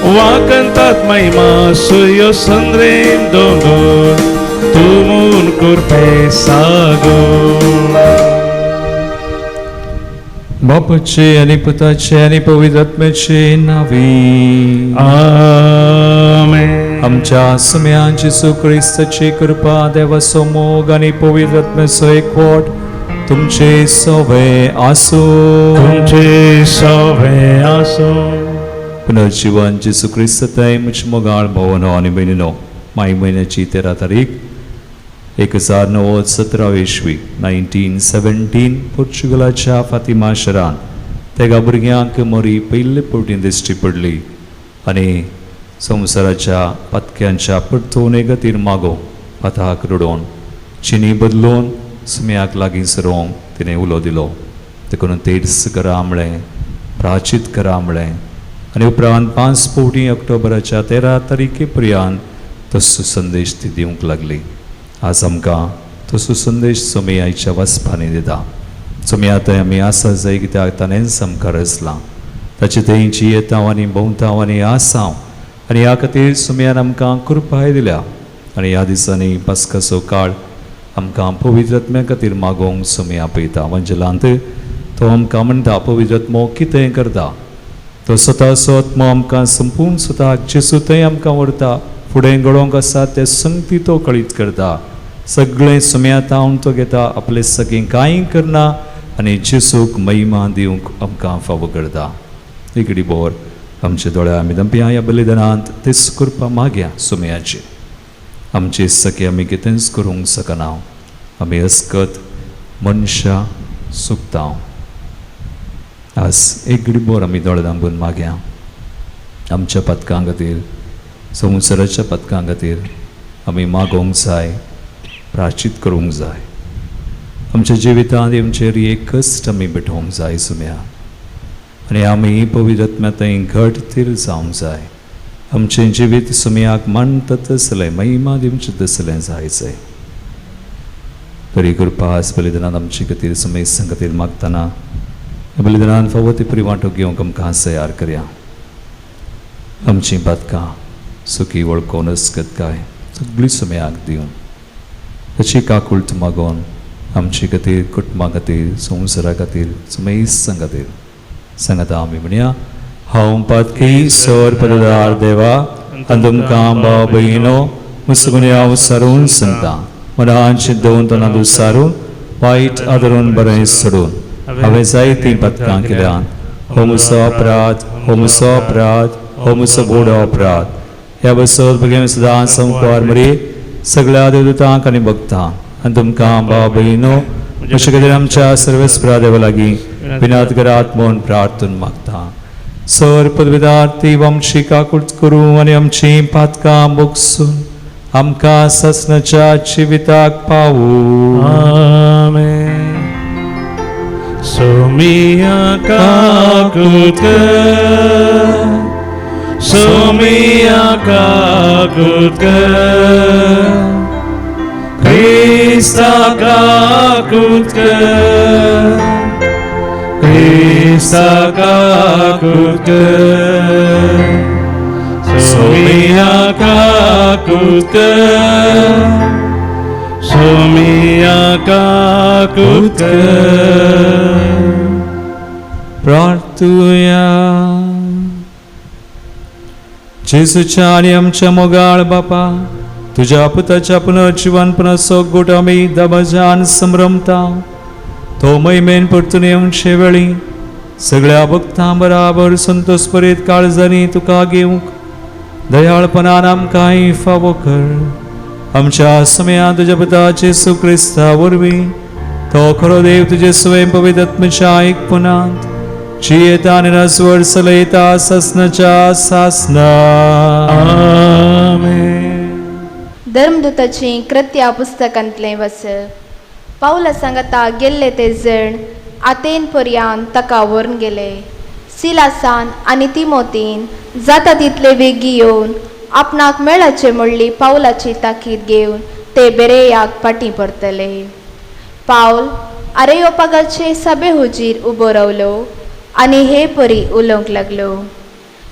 वाकंतात महिमा सुयो संद्रेम दोंगोर तूं म्हूण कुरपे सागो. बापाचे आनी पुताचे आनी पवित्र आत्म्याचे नांवी आमेन. आमच्या सुम्या जेजू क्रिस्ताची कृपा देवाचो मोग आनी पवित्र आत्म्याचो एकवट तुमचे सवे आसूं. तुमचे सवे आसूं. पुनर्जीवन जेजू क्रिस्त थंय म्हजे मोगाळ भोवनो आनी भयणीनो माय म्हयन्याची 13 तारीख 1917 इसवी 1917 पोर्चुगलाच्या फातिमा शहरान तेगा भुरग्यांक मोरी पयले फावटी दिश्टी पडली आनी संवसाराच्या पातक्यांच्या परतवणे खातीर मागो पाताक रडोवन चिनी बदलून सुम्याक लागीं सरोवंक तिणें उलो दिलो. देखून तेर्स करा म्हळें प्राचीत करा म्हळें आनी उपरांत 5 फावटी ऑक्टोबराच्या 13 तारखे पर्यंत तसो संदेश ती दिवंक लागली. आज आमकां तसो संदेश सोमयाच्या वाचपांनी दिता. सोमया थंय आमी आसा जाय कित्याक ताणेंच आमकां रचलां ताचे थंय जियेतांव आनी भोंवतांव आनी आसांव आनी ह्या खातीर सोमयान आमकां कृपाय दिल्या आनी ह्या दिसांनी पास्काचो काळ आमकां पवित्र आत्म्या खातीर मागोवंक सोमया पळयता. वंजलांत तो आमकां म्हणटा पवित्र आत्मो कितें करता तो स्वताचो आत्मो आमकां संपूर्ण स्वताक जेजू थंय आमकां व्हरता फुडें घडोवंक आसा ते संगती तो कळीत करता. सगळें सुम्या तो घेता, आपले सगळीं कांय करना आनी जेसूक महिमा दिवंक आमकां फावो करता. इकडी बोर आमच्या दोळ्या आमी दंपया ह्या बलिदानांत तेच करपा मागया सुम्याची. आमचे सखे आमी कितेंच करूंक शकना, आमी अस्कत मनशां सुकता. आज एक घडी बोर आमी दोळे दांबून मागया आमच्या पदकां खातीर, संवसाराच्या पदकां खातीर आमी मागोवंक जाय, प्राचीत करूंक जाय. आमच्या जिवितांत आमचेर एक कश्ट आमी भेटोवंक जाय सुम्या, आनी आमी पवित्र थंय घट थीर जावंक जाय. आमचें जिवीत सुम्याक मानता तसलें, महिमा दिवचें तसलें जाय जाय. तरी कृपा बलिदानान आमचे खातीर सुमेसां खातीर मागतना बलिदानान फावो ती परी वांटो घेवंक आमकां तयार करया. आमचीं पातकां सुखी वळखून अस्कत काय सगळी सुम्याक दिवन ताची काकुळट मागोवन आमचे खातीर, कुटुंबा खातीर, संवसारा खातीर, सुमेसां खातीर सांगता आमी म्हणया. हांव पातकी सर पददार देवा, आनी तुमकां भाव भयणो मुसगुणे हांव सारून सांगता, मनान दोन तोंडां दुसारून वायट आदरून बरें सोडून हांवें जायतीं पदकां केल्यान. हो मुसो अपराध, हो मुसो अपराध, हो मुसो बोडो अपराध. ह्या बसत भुरग्यां सदां संपार मरी सगळ्या देवदूतांक आनी भक्तांक आनी तुमकां भाव भयणो अशे खातीर आमच्या सर्वेस्परा देवा लागीं विनाद करात म्हूण प्रार्थून मागता. सर पदविदार्थी आमची काकूट करूं आनी आमची पातकां बोगसून आमकां ससनाच्या जिविताक पावूं. आमेन. सोमिया काकूट कर, सोमिया काकूट कर, क्रिस्ता काकूट कर, क्रिस्ता काकूट कर, सोमिया काकूट कर, सोमिया काकूट कर. प्रार्थुया. जेजूच्या आनी आमच्या मोगाळ बापा, तुज्या पुताच्या पुनर्जिवनपणाचो गोट आमी दबाजान संभ्रमता. तो महिमेन परतून येवचे वेळी सगळ्या भक्तां बराबर संतोष काळजांनी तुका घेवंक दयाळपणान आमकांय फावो कर. आमच्या समयान तुज्या पुता जेजू क्रिस्ता वरवीं तो खरो देव तुजे स्वयं पवित्र आत्म्याच्या एकपणांत जियेता आनी राजवट चलयता सासनाच्या सासना. आमेन. धर्मदूताची कृत्या पुस्तकांतलें वच. पावला सांगता गेल्ले ते जण आतेन पर्यान ताका व्हरून गेले. सिलासान आनी तिमोतीन जाता तितले वेगीं येवन आपणाक मेळाचे म्हणली पावलाची ताकीद घेवन ते बेरेयाक फाटीं परतले. पावल आरेयोपागाचे सभे हुजीर उबो रावलो आनी हे परी उलोवंक लागलो.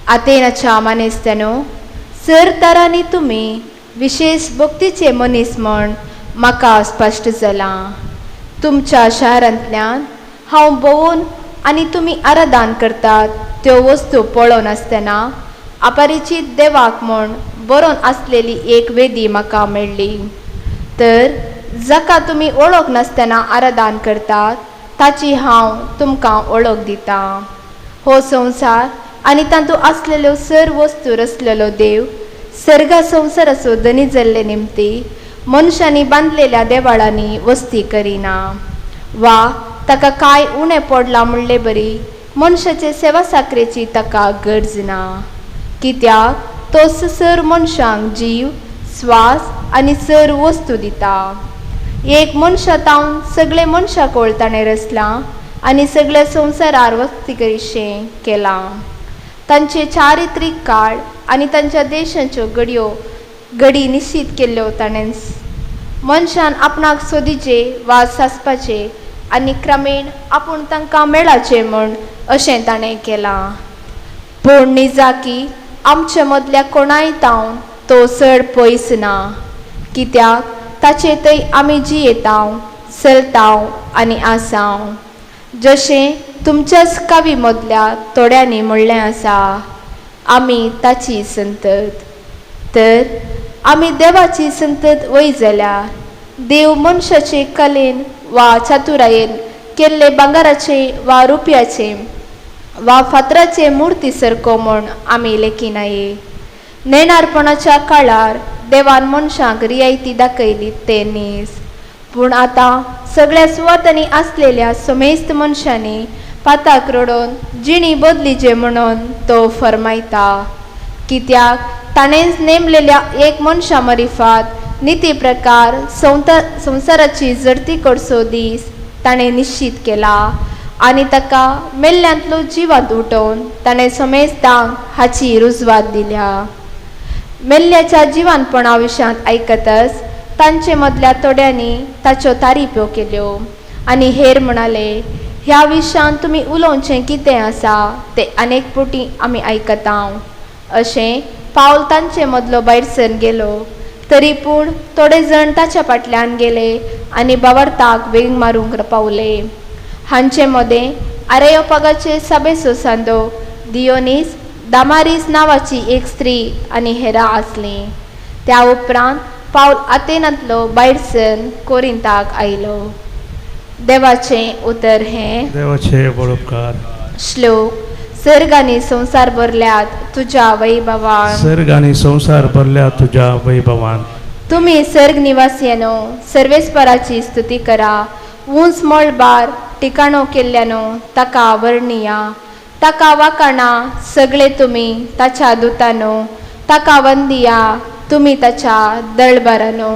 आतेनाच्या मानेस्तानो, सर तरांनी तुमी विशेश भक्तीचे मनीस म्हण म्हाका स्पश्ट जालां. तुमच्या शारांतल्यान हांव भोंवून आनी तुमी आराधन करतात त्यो वस्तू पळोवन आसतना अपरिचीत देवाक म्हूण बरोवन आसलेली एक वेदी म्हाका मेळ्ळी. तर जाका तुमी वळख नासतना आराधन करतात ताची हांव तुमकां वळख दितां. हो संवसार आनी तातूंत आसलेल्यो सर वस्तू रचलेलो देव सर्गा संवसाराचो धनी जाल्ले निमती मनशांनी बांदलेल्या देवाळांनी वस्ती करिना वा ताका कांय उणें पडलां म्हणले बरी मनशाचे सेवा साकरेची ताका गरज ना. कित्याक तो सर मनशांक जीव, स्वास आनी सर वस्तू दिता. एक मनशा तावन सगळे मनशाकोळ ताणें रचलां आनी सगळ्या संवसारार वस्ती करीशें केलां. तांचे चारित्रीक काळ आनी तांच्या देशाच्यो घडयो घडी निश्चीत केल्ल्यो ताणेंच. मनशान आपणाक सोदीचे वा सासपाचे आनी क्रमेण आपूण तांकां मेळाचें म्हूण अशें ताणें केलां. पूण निजाकी आमचे मदल्या कोणाय तावन तो चड पयस ना. कित्याक ताचे थंय आमी जियेतांव, चलतांव आनी आसांव. जशें तुमच्याच कावी मदल्या थोड्यांनी म्हणलें आसा, आमी ताची संतत. तर आमी देवाची संतत वय जाल्यार देव मनशाचे कलेन वा चातुरायेन केल्ले भांगराचे वा रुपयाचे वा फातराचे मुर्ती सारको म्हूण आमी लेखिनाये. नेणारपणाच्या काळार देवान मनशांक रियायती दाखयली ते न्हीस, पूण आतां सगळ्या सुवातांनी आसलेल्या समेस्त मनशांनी पाताक रडोवन जिणी बदलीचे म्हणून तो फरमायता. कित्याक ताणेंच नेमलेल्या एक मनशा मरिफात निती प्रकार संवसाराची जडती करचो दीस ताणें निश्चीत केला आनी ताका मेल्ल्यांतलो जिवांत उठोवन ताणें समेस्तांक हाची रुजवात दिल्या. मेल्ल्याच्या जिवानपणा विशयांत आयकतच तांचे मदल्या थोड्यांनी ताच्यो तारीफ्यो केल्यो आनी हेर म्हणाले, ह्या विशयांत तुमी उलोवचें कितें आसा तें अनेक फावटी आमी आयकता. अशें पावल तांचे मदलो भायर सरून गेलो, तरी पूण थोडे जाण ताच्या फाटल्यान गेले आनी बावरताक वेंग मारूंक पावले. हांचे मदें आरेयोपागाचे सभेचो सांदो दियोनीस दामारीस नांवाची एक स्त्री आनी हेरां आसलीं. त्या उपरांत पावल आतेनांतलो भायर सरून कोरिंताक आयलो. देवाचें उतर हें. देवाचे बरोपकार. श्लोक. सर्ग आनी संवसार भरल्यात तुज्या वैभवान. सर्ग आनी संवसार भरल्या तुज्या वैभवान. तुमी सर्ग निवासियानो सर्वेस्पराची स्तुती करा. उंच मळबार ठिकाणो केल्ल्यानो ताका वर्णिया. ताका वाकाणा सगळे तुमी ताच्या दुतानो, ताका वंदिया तुमी ताच्या दळबारानो.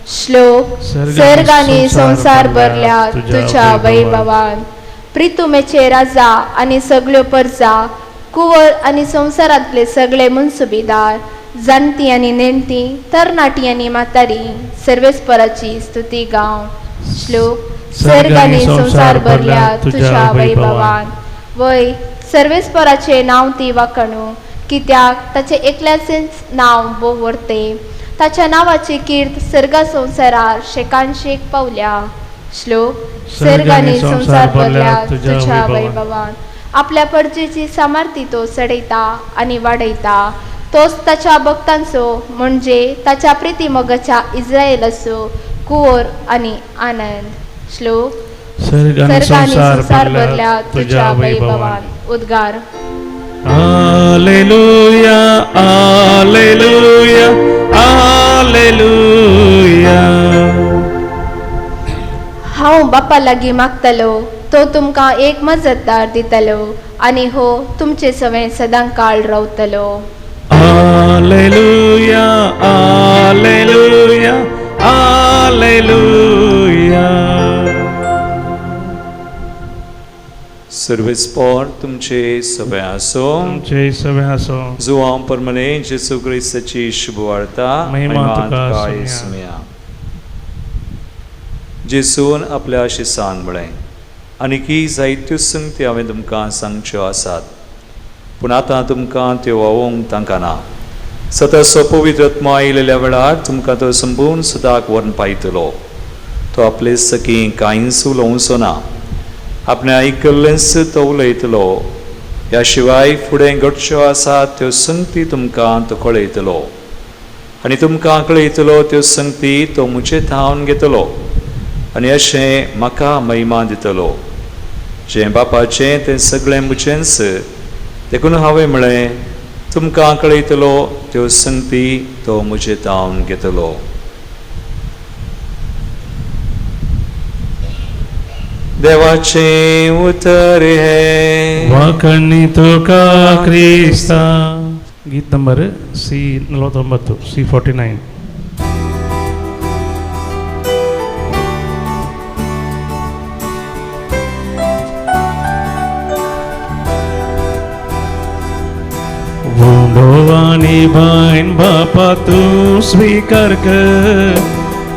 श्लोक. सर्ग आनी संवसार भरल्या तुज्या वैभवान. प्रितुमेचे राजा आनी सगळ्यो परजा, कुंवर आनी संवसारांतले सगळे मनसुबीदार, जाणटी आनी नेणटी, तरणाटी आनी म्हातारी, सर्वेस्पराची स्तुती गाव. श्लोक. सर्ग आनी संवसार भरल्या तुज्या वैभवान. वय सर्वेस्पराचें नांव ती वाखणू, कित्याक ताचें एकल्याचेंच नांव भोव व्हरतें. ताच्या नांवाची कीर्त सर्गा संवसारार शेकानशेक पावल्या. श्लोक. सर्ग आनी संवसार भरल्या तुज्या वैभवान. आपल्या परजेची सामर्थी तो चडयता आनी वाडयता. तोच ताच्या भक्तांचो म्हणजे ताच्या प्रितीमोगाच्या इस्रायलाचो कुंवर आनी आनंद. श्लोक. सर्ग आनी सर्ग आनी संवसार संवसार भरल्या भरल्या तुज्या तुज्या वैभवान. वैभवान. उद्गार. Hallelujah hallelujah hallelujah. हांव बापा लागीं मागतलो, तो तुमकां एक मजतदार दितलो आनी हो तुमचे सवें सदां काळ रावतलो. Hallelujah hallelujah hallelujah. सर्वेस्पोर तुमचे सगळे आसो. तुमचे सगळे आसो. जुवांव परमने जेसू क्रिस्ताची शुभवार्ता. महिमा तुका तुका सुमया. जेसून आपल्या शिसांक म्हळें, आनीकी जायत्यो संगती हांवें तुमकां सांगच्यो आसात, पूण आतां तुमकां त्यो व्हांवोवंक तांकां ना. सतसो पवित्र आत्मो आयिल्ल्या वेळार तुमकां तो संपूर्ण सदाक व्हरून पायतलो. तो आपले सखी कांयच उलोवचो ना, आपणें आयकल्लेंच तो उलयतलो. ह्या शिवाय फुडें घडच्यो आसात त्यो संगती तुमकां तो कळयतलो आनी तुमकां कळयतलो त्यो संगती तो म्हजे थावन घेतलो आनी अशें म्हाका महिमा दितलो. जें बापाचें तें सगळें म्हजेंच, देखून हांवें म्हळें तुमकां कळयतलो त्यो संगती तो म्हजे थावन घेतलो. देवाचें उतर हें. वाखणी तुका क्रिस्ता. गीत ನಂಬರ್ ಸಿ 49, ಸಿ 49. उंडोवानी बायन बापा तूं स्वीकार कर,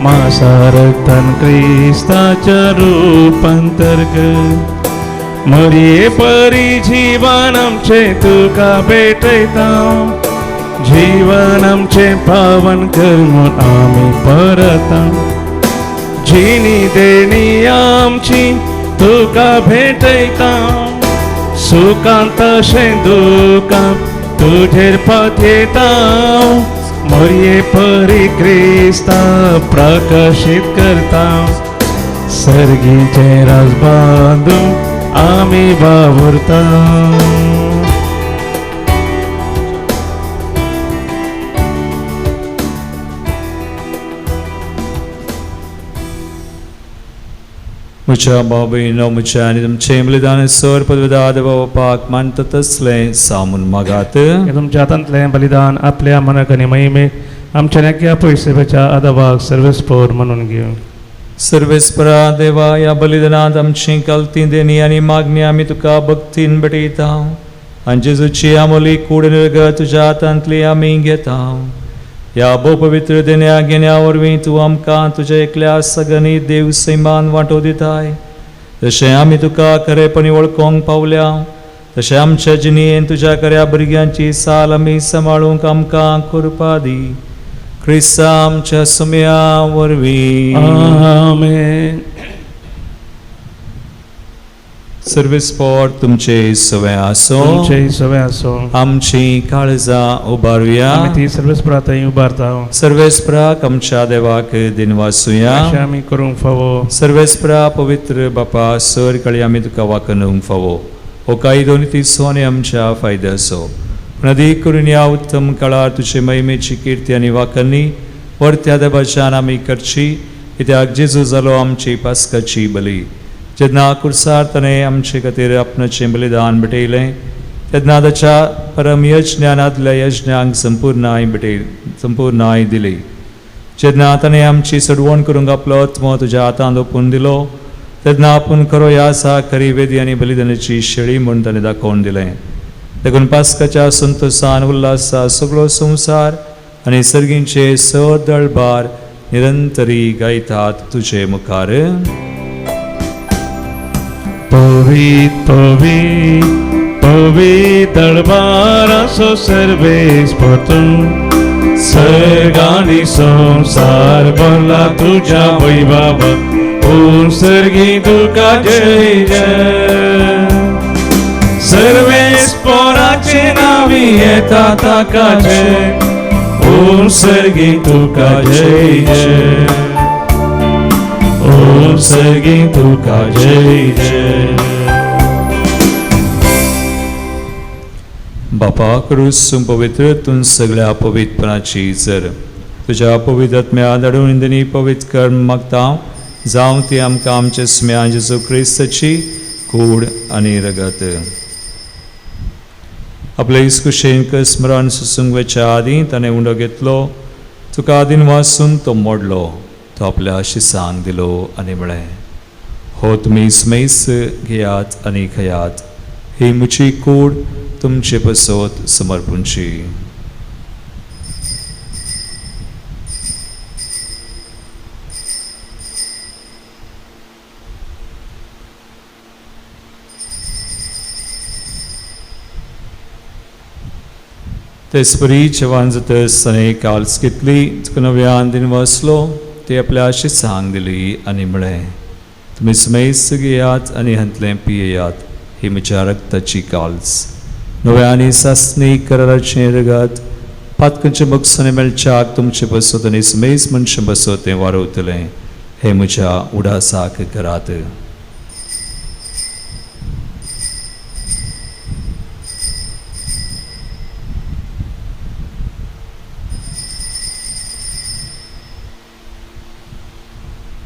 मासा रक्तान क्रिस्ताच्या रूपांतर कर. मरये परी जीवन आमचें तुका भेटयता, जीवन आमचें पावन कर म्हूण आमी परता. जिणी देणी आमची तुका भेटयता, सुखांत तशें दुखांत तुजेर पातयेता. मोरये परी क्रिस्ता प्रकाशीत करता सर्गीचें राज बांदून आमी वावुरता. म्हज्या भाव भयणींनो, म्हज्या आनी तुमचें बलिदान सर पदवेदा देवा बापाक मानता तसलें सामून मागात. हें तुमच्या हातांतलें बलिदान आपल्या मनाक आनी महिमेक आमच्या नेक्या पयशेच्या आदाबाक सर्वेस्पोर म्हणून घेवं. सर्वेस्परा देवा, ह्या बलिदानांत आमची कलती देणी आनी मागणी आमी तुका भक्तीन भेटयता आनी जेजूची आमोली कूड निर्गत तुज्या हातांतली आमी घेता. ह्या भोव पवित्र देण्या घेण्या वरवीं तूं आमकां तुज्या एकल्या सगनी देव सैमान वांटो दिताय. तशें आमी तुका खरेपणी वळखोंक पावल्या, तशें आमच्या जिणेन तुज्या खऱ्या भुरग्यांची साल आमी सांबाळूंक आमकां कृपा दी. क्रिस्ता आमच्या सुम्या वरवीं. आमेन. सर्वेस्पोर तुमचे सवे आसो. तुमचेय सवे आसो. आमची काळजां उबारुया. आमी ती सर्वेस्परा थंय उबारता. सर्वेस्पराक आमच्या देवाक दिनवासुया. अशें आमी करूंक फावो. सर्वेस्परा पवित्र बापा, सर कळी आमी तुका वाकणूंक फावो. हो कायदो नीतीचो आनी आमच्या फायद्याचो, पूण अदीक करून ह्या उत्तम काळार तुजे महिमेची किर्ती आनी वाकणी वर्त्या देवाच्यान आमी करची, कित्याक जेजू जालो आमची पास्काची बली. जेन्ना कुर्सार ताणें आमचे खातीर आपणाचें बलिदान भेटयलें, तेन्ना ताच्या परम यज्ञान आदल्या यज्ञांक संपूर्णाय भेटय संपूर्णाय दिली. जेन्ना ताणें आमची सडवण करूंक आपलो आत्मो तुज्या हातांत ओपून दिलो, तेन्ना आपूण खरो ह्या आसा खरी वेदी आनी बलिदानाची शेळी म्हूण ताणें दाखोवन दिलें. देखून पास्काच्या संतोसान उल्हासा सगळो संवसार आनी सर्गींचे सदळबार निरंतरी गायतात तुजे मुखार. पवित पवित पवित दळबाराचो सर्वेस्पर तूं, सर्ग आनी संवसार भरला तुज्या वैभवा, ओ सर्गी तुका जय जय. सर्वेस्पराचे नांवी येता ताका जय, ओ सर्गी तुका जय जय, ओ सर्गी तुका जय जय. बापा, क्रूस पवित्र तूं सगळ्या पवित्रपणाची जर तुज्या पवित्र आत्म्या धाडून इंदनी पवित्र कर्म मागता, जावं ती आमकां आमच्या स्म्या जेजू क्रिस्ताची कूड आनी रगत. आपले इस्कुशेंक स्मरण सुसूंक वचच्या आदीं ताणें उंडो घेतलो, तुका आदीन वासून तो मोडलो, तो आपल्या शिसांक दिलो आनी म्हळें, हो तुमी स्मेस घेयात आनी खयात, ही म्हजी कूड तुमचे पसत समर्पूंची. तेचपरी जेवण जातच ताणें काल्स घेतली, तुका नव्यान दिन वाचलो, ती आपल्या शिसांक दिली आनी म्हळें, तुमी स्मेस घेयात आनी हांतलें पियेयात, ही म्हज्या रक्ताची काल्स, नव्या आनी सासणी कराराचें रगत, पातकांचे बक्षाने मेळच्याक तुमचे बसत आनी समेज मनशां बसत तें वारवतलें, हें म्हज्या उडासाक करात.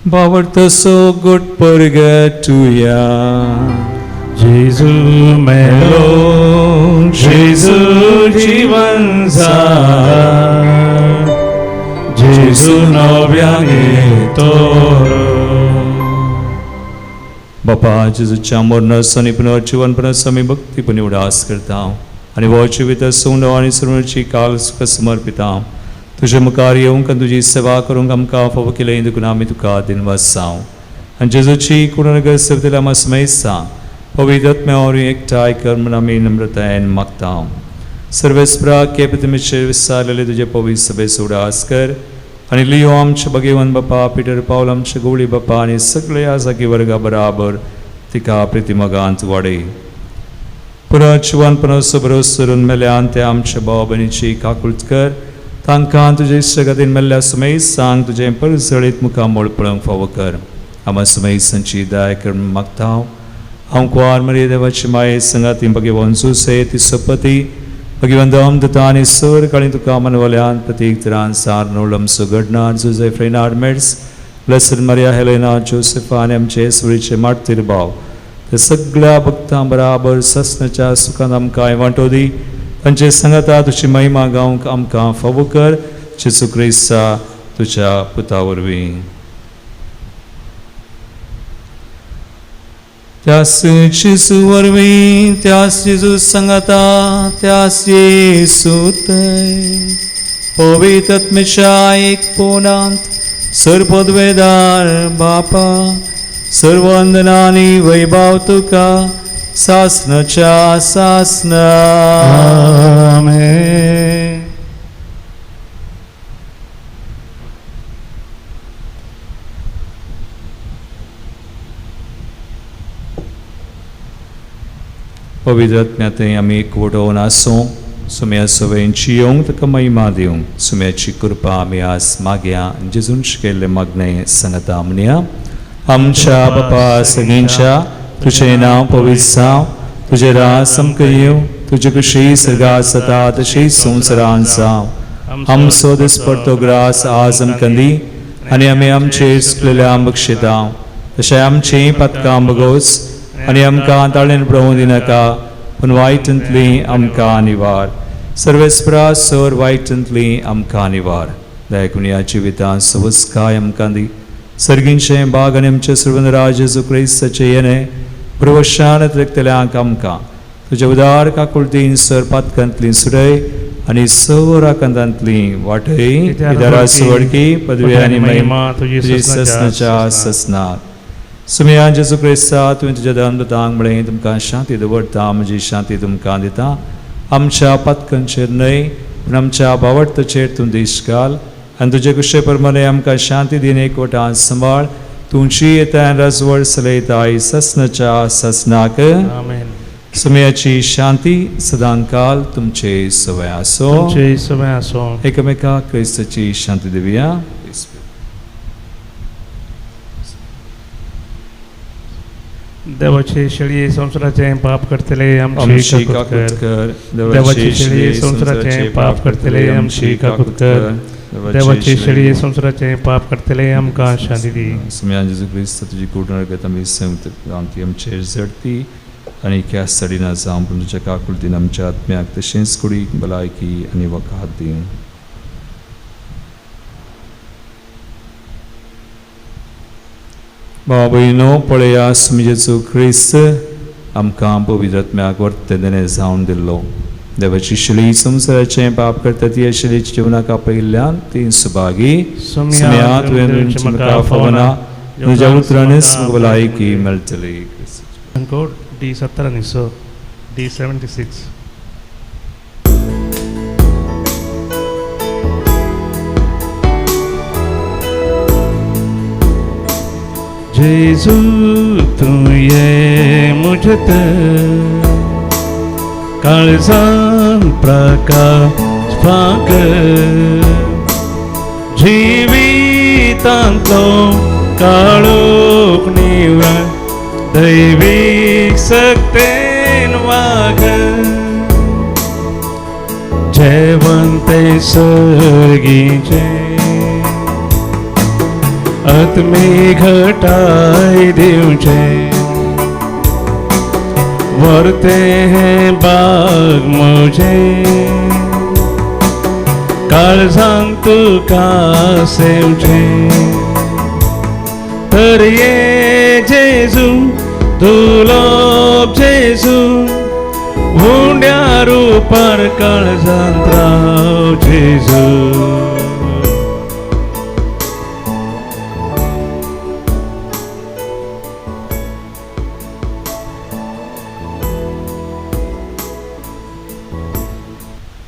बावडतसो गुट परगटुया. जेजू मेलो, जेजू जीवन जाला, जेजू नव्यान येतो. बापा, जेजूच्या मरणाचो आनी पुनर्जीवनपणाचो आमी भक्तीपणी उडास करता आनी हो जिवीत सुंदर आनी सर्वची काल सुखा समर्पिता. तुजे मुखार येवंक आनी तुजी सेवा करूंक आमकां फावो केलें, देखून आमी तुका दिनवासांव. आनी जेजूची कुणनगर सेवतेल्या आमकां स्मेस्ता पवित्र आत्म्या वरवीं एकठांय कर म्हूण आमी नम्रतायेन मागता. सर्वेस्परा केपेतमीचेर विसारलेले तुजे पवित्र सभेचो उडास कर आनी लियो आमचे भगेवन बापा, पिटर पावल आमचे गवळी बापा आनी सगळ्या जागी वर्गा बराबर तिका प्रितिमगांत वाडय. पुनर्जिवनपणाचो भरोस धरून मेल्यान ते आमच्या भाव भयणीची काकूळट कर, तांकां तुजे इश्टागतीन मेल्ल्या सुमेसांक तुजें परजळीत मुखामळ पळोवंक फावो कर. आमा सुमेसांची दया कर मागता हांव. कुवार मरिये देवाची माये संगाती भगवान जुसे ती सपती भगवान दम दुता आनी सर काळी तुका मनवल्यान प्रतीक तरान सार नोळम सुघडणार Jose Fernand Meds blessed Maria Helena Josefa आनी आमचे सुरीचे मार्तीर भाव ते सगळ्या भक्तां बराबर ससनाच्या सुखान आमकां वांटो दी. तांचे सांगाता तुजी महिमा गावंक आमकां फावो कर. जेजू क्रिस्ता तुज्या पुता वरवीं. त्यास जेजू वरवीं, त्यास जेजू सांगाता, त्यास येसूतय पवित्र आत्म्याच्या एक पोनांत सर्वपदवेदार बापा सर्वंदनानी वैभव तुका सासनाच्या सासना. आमेन. पवित्र आत्म्यातय आमी एकवटोवन आसूं. सुम्या सवयेंची येवंक ताका महिमा दिवंक सुम्याची कृपा आमी आज मागया. जेजून शिकयल्लें मागणें सांगता म्हणया. आमच्या बापा सगळ्यांच्या तुजें नांव पवित्र जावं, तुजें राज आमकां येवं, तुजे कशी सर्गात जाता तशी संवसारांत जावं. आमचो दिसपडतो ग्रास आज आमकां दी आनी आमी आमचे चुकलेल्या बक्षिता तशें आमचीं पातकां बगोस आनी आमकां ताळेन पळोवं दिनाका, पूण वायटंतली आमकां निवार. सर्वेस्परा सर वायटंतली आमकां निवार. दयाकून ह्या जिवितांत सवस्काय आमकां दी. सर्गींचें बाग आनी आमचें सर्वनराज जेजू क्रिस्ताचें येणें प्रवशान रक्तल्यांक आमकां तुज्या उदार काकुळतीन सर पातकांतली सुरय आनी सवराकांतांतली वाटय. इदारा सुवडकी पदवी आनी महिमा तुजी ससनाच्या ससनात. सुमया जेजू क्रिस्ता तुवें तुज्या दंतांक म्हळें तुमकां शांती दवरता, म्हजी शांती तुमकां दिता. आमच्या पातकांचेर न्हय पूण आमच्या बावडताचेर तूं देश घाल आनी तुजे कुशे प्रमाणे आमकां शांती दिन एकवटान सांबाळ. तुमची येता राजवड चलयताय ससनाच्या ससनाक. आमेन. सुमयाची शांती सदांकाल तुमचे सवय आसो. तुमचे सवय आसो. एकामेका क्रिस्ताची शांती दिवया. देवाचे शेळये संवसाराचें पाप करतले आमची काकूत कर. देवाचे शेळये संवसाराचें पाप करतले आमची काकूत कर. देवाचे शेळये संवसाराचें पाप करतले आमकां शांती दी. सुमया जेजू क्रिस्त तुजी कूड नरगत आमी संयुक्त क्रांती आमचेर झडती आनी ख्यास्त चडिना जावं, पूण तुज्या काकुळतीन आमच्या आत्म्याक तशेंच कुडीक भलायकी आनी वखाद दी. भाव भयणो पळया जेजू क्रिस्त आमकां पवित्र आत्म्याक वर्तदेणे जावन दिल्लो. देवाची शिली संवसाराचें पाप करता ती शिलीच्या जिवनाक आपयिल्ल्यान ती सुभागी. सुमया तुवें म्हाका फावना, तुज्या उतरानच म्हाका भलायकी मेळटली. डी 70 आनी 6 डी 76. जेजू तूं ये मुझत काळजान प्रकाश फांक जिवितांतलो काळोख निवळ दैवीक सक्तेन वाग जेवंते सर्गीचें आत्मी घटाय दिवचें वरते हैं बाग मुझे काळजांत तुका सेवचें. तर ये जेजू दुलोब जेजू उंड्या रुपार काळजांत राव जेजू.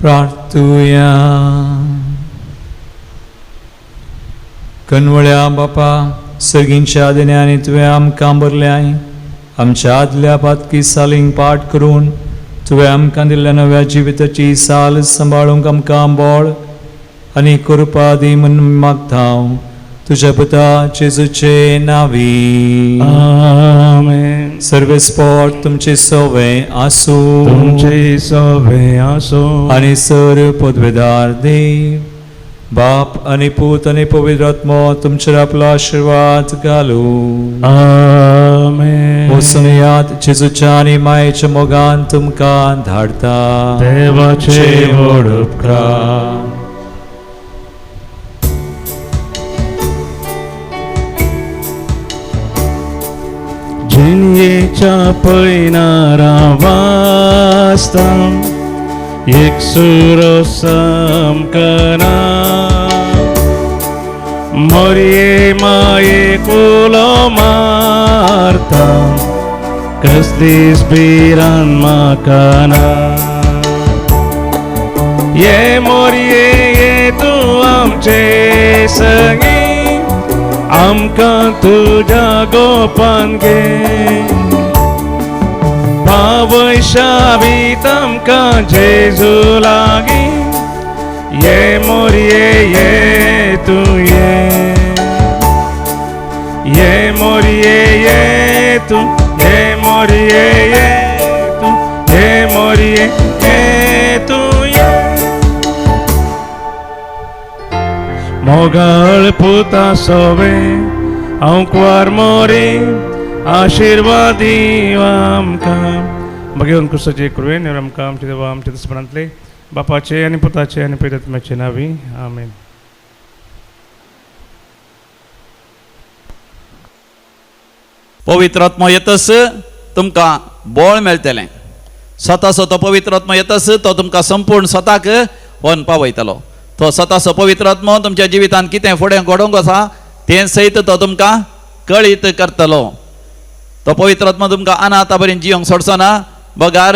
प्रार्थुया. कनवळ्या बापा सर्गींच्या देण्यानी तुवें आमकां भरल्याय. आमच्या आदल्या पातकी सालींक पाठ करून तुवें आमकां दिल्ल्या नव्या जिविताची साल सांबाळूंक आमकां बळ आनी कृपा दी म्हूण मागता तुज्या पुता जेजूचे नांवी. आमेन. सर्वेस्पोर्ट तुमचे सवे आसूं. तुमचे सवे आसूं. आनी सर पदवेदार देव बाप आनी पूत आनी पवित्र आत्मो तुमचेर आपलो आशिर्वाद घालूं. आमेन. वचून याद जेजूच्या आनी मायेच्या मोगान तुमकां धाडता. देवाचे व्हड उपकार. जिणयेच्या पयनारा वाचता एक सुरो समकना मोरये माये कुलो मारता कसलीच भिरांत म्हाका ना. ये मोरये ये तूं आमचे संगी आमकां तुज्या गोपान घे पावय शाबीत आमकां जेजू लागीं. ये मोरये ये तूं ये ये मोरये ये तूं ये मोरये ये तूं ये मोरये ये तूं ये. मोगाळ पुता सोवे हांव कुवार मोरी आशिर्वादी आमकां. मागीर क्रिस्ताचे कृपेन आमकां आमच्या देवा आमच्या दुस्मनांतले बापाचे आनी पुताचे आनी पवित्र आत्म्याचे नांवी. आमेन. पवित्र आत्मो येतस तुमकां बळ मेळटलें. स्वताचो तो पवित्र आत्मो येतस तो तुमकां संपूर्ण स्वताक व्हरून पावयतलो. तो स्वताचो पवित्र आत्मो तुमच्या जिवितांत कितें फुडें घडोवंक आसा तें सयत तो तुमकां कळीत करतलो. तो पवित्र आत्मो तुमकां अनाथा बरें जियोंक सोडचो ना. बगार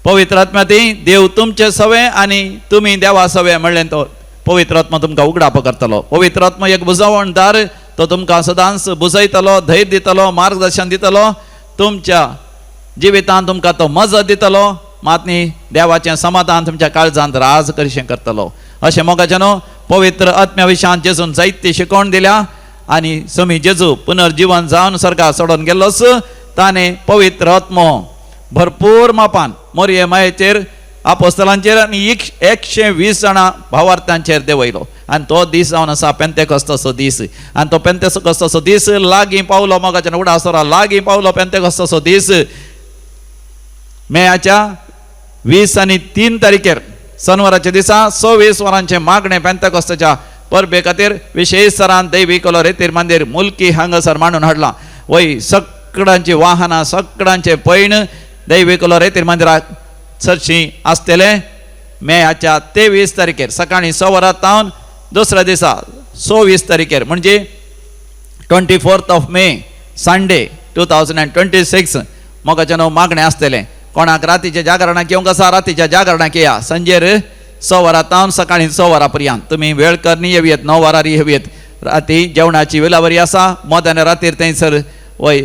पवित्र आत्म्या ती देव तुमचे सवे आनी तुमी देवा सवे म्हणलें तो पवित्र आत्मो तुमकां उगडाप करतलो. पवित्र आत्मो एक बुजवणदार, तो तुमकां सदांच बुजयतलो, धैर्य दितलो, मार्गदर्शन दितलो, तुमच्या जिवितांत तुमकां तो मजत दितलो, मात न्ही देवाचें समाधान तुमच्या काळजांत राज करीशें करतलो. अशें मोगाचें न्हू पवित्र आत्म्या विशयान जेजून जायती शिकवण दिल्या आनी समी जेजू पुनर्जिवन जावन स्वर्गार सोडून गेल्लोच ताणें पवित्र आत्मो भरपूर मापान मोरये मायेचेर आपोस्तलांचेर आनी 120 जाणां भावार्थांचेर देंवयलो. आनी तो दीस जावन आसा पेंतेकोस्ताचो दीस. आनी तो पेंतेकोस्ताचो दीस लागीं पावलो मोगाच्या उडासरा लागीं पावलो. पेंतेकोस्ताचो दीस मेयाच्या 20 आनी 3 तारखेर शनिवाराच्या दिसा 26 वरांचें मागणें पेंतेकोस्ताच्या परबे खातीर विशेष सरान दैवी कलो रेतीर मंदीर मुल्की हांगासर मांडून हाडलां. वय सगळ्यांची वाहनां सगळ्यांचें पैण दैवी कलो रेतीर मंदिराक चडशीं आसतलें. मेयाच्या 23 तारखेर सकाळीं 6 वरां तावन दुसऱ्या दिसा 26 तारखेर म्हणजे 24 मे संडे 2026 मोगाचें न्हू मागणें आसतलें. कोणाक रातीच्या जागरणाक येवंक आसा रातीच्या जागरणाक येया. संजेर 6 वरां तावन सकाळीं 6 वरां पर्यंत तुमी वेळ करनी येवयेत, 9 वरार येवयेत. राती जेवणाची विलावरी आसा. मध्यान रातीर थंयसर वय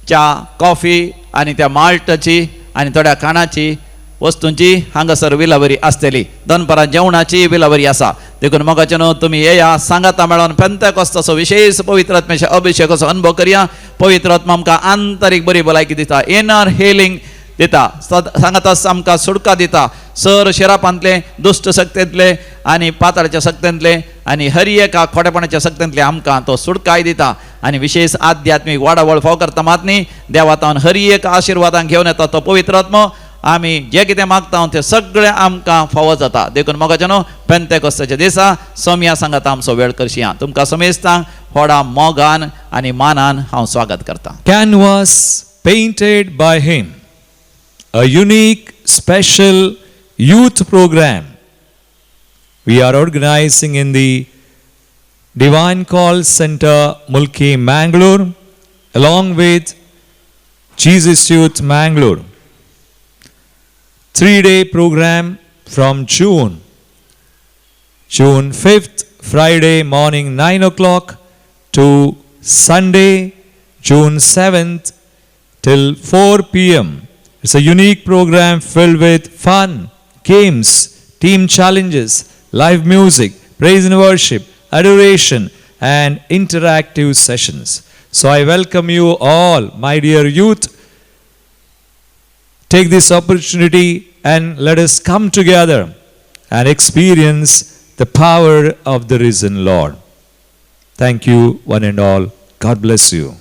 च्या कॉफी आनी त्या माल्टाची आनी थोड्या खाणाची वस्तूंची हांगासर विलावरी आसतली. दनपारां जेवणाची विलावरी आसा. देखून मोगाचें न्हू तुमी येया सांगाता मेळोन पेंतेकोस्ताचो विशेष पवित्र आत्म्याच्या अभिषेकाचो अनुभव करया. पवित्र आत्मा आमकां आंतरीक बरी भलायकी दिता, इनर हिलींग दिता, सांगाताच आमकां सुटका दिता. सर शिरापांतले दुश्ट शक्तेंतले आनी पाताळाच्या शक्तेंतले आनी हर एका खोटेपणाच्या शक्तेंतले आमकां तो सुटकाय दिता. आनी विशेष आध्यात्मीक वाडावळ फाव करता मात न्ही देवातावन हर एक आशिर्वादान घेवन येता तो पवित्र आत्मो. आमी जे कितें मागता तें सगळें आमकां फावो जाता. देखून मोगाचें न्हू पेंतेकोस्ताच्या दिसा सोमया सांगाता आमचो वेळ करशी. तुमकां समेस्तांक व्हडा मोगान आनी मानान हांव स्वागत करतां. Canvas painted by him, a unique special youth program we are organizing in the Divine Call Center, Mulki, Mangalore, along with Jesus Youth Mangalore. 3-day program from June 5th, Friday morning 9 o'clock to Sunday, June 7th till 4 p.m. It's a unique program filled with fun, games, team challenges, Live music, praise and worship, adoration, and interactive sessions. So I welcome you all, my dear youth. Take this opportunity and let us come together and experience the power of the risen Lord. Thank you, one and all. God bless you.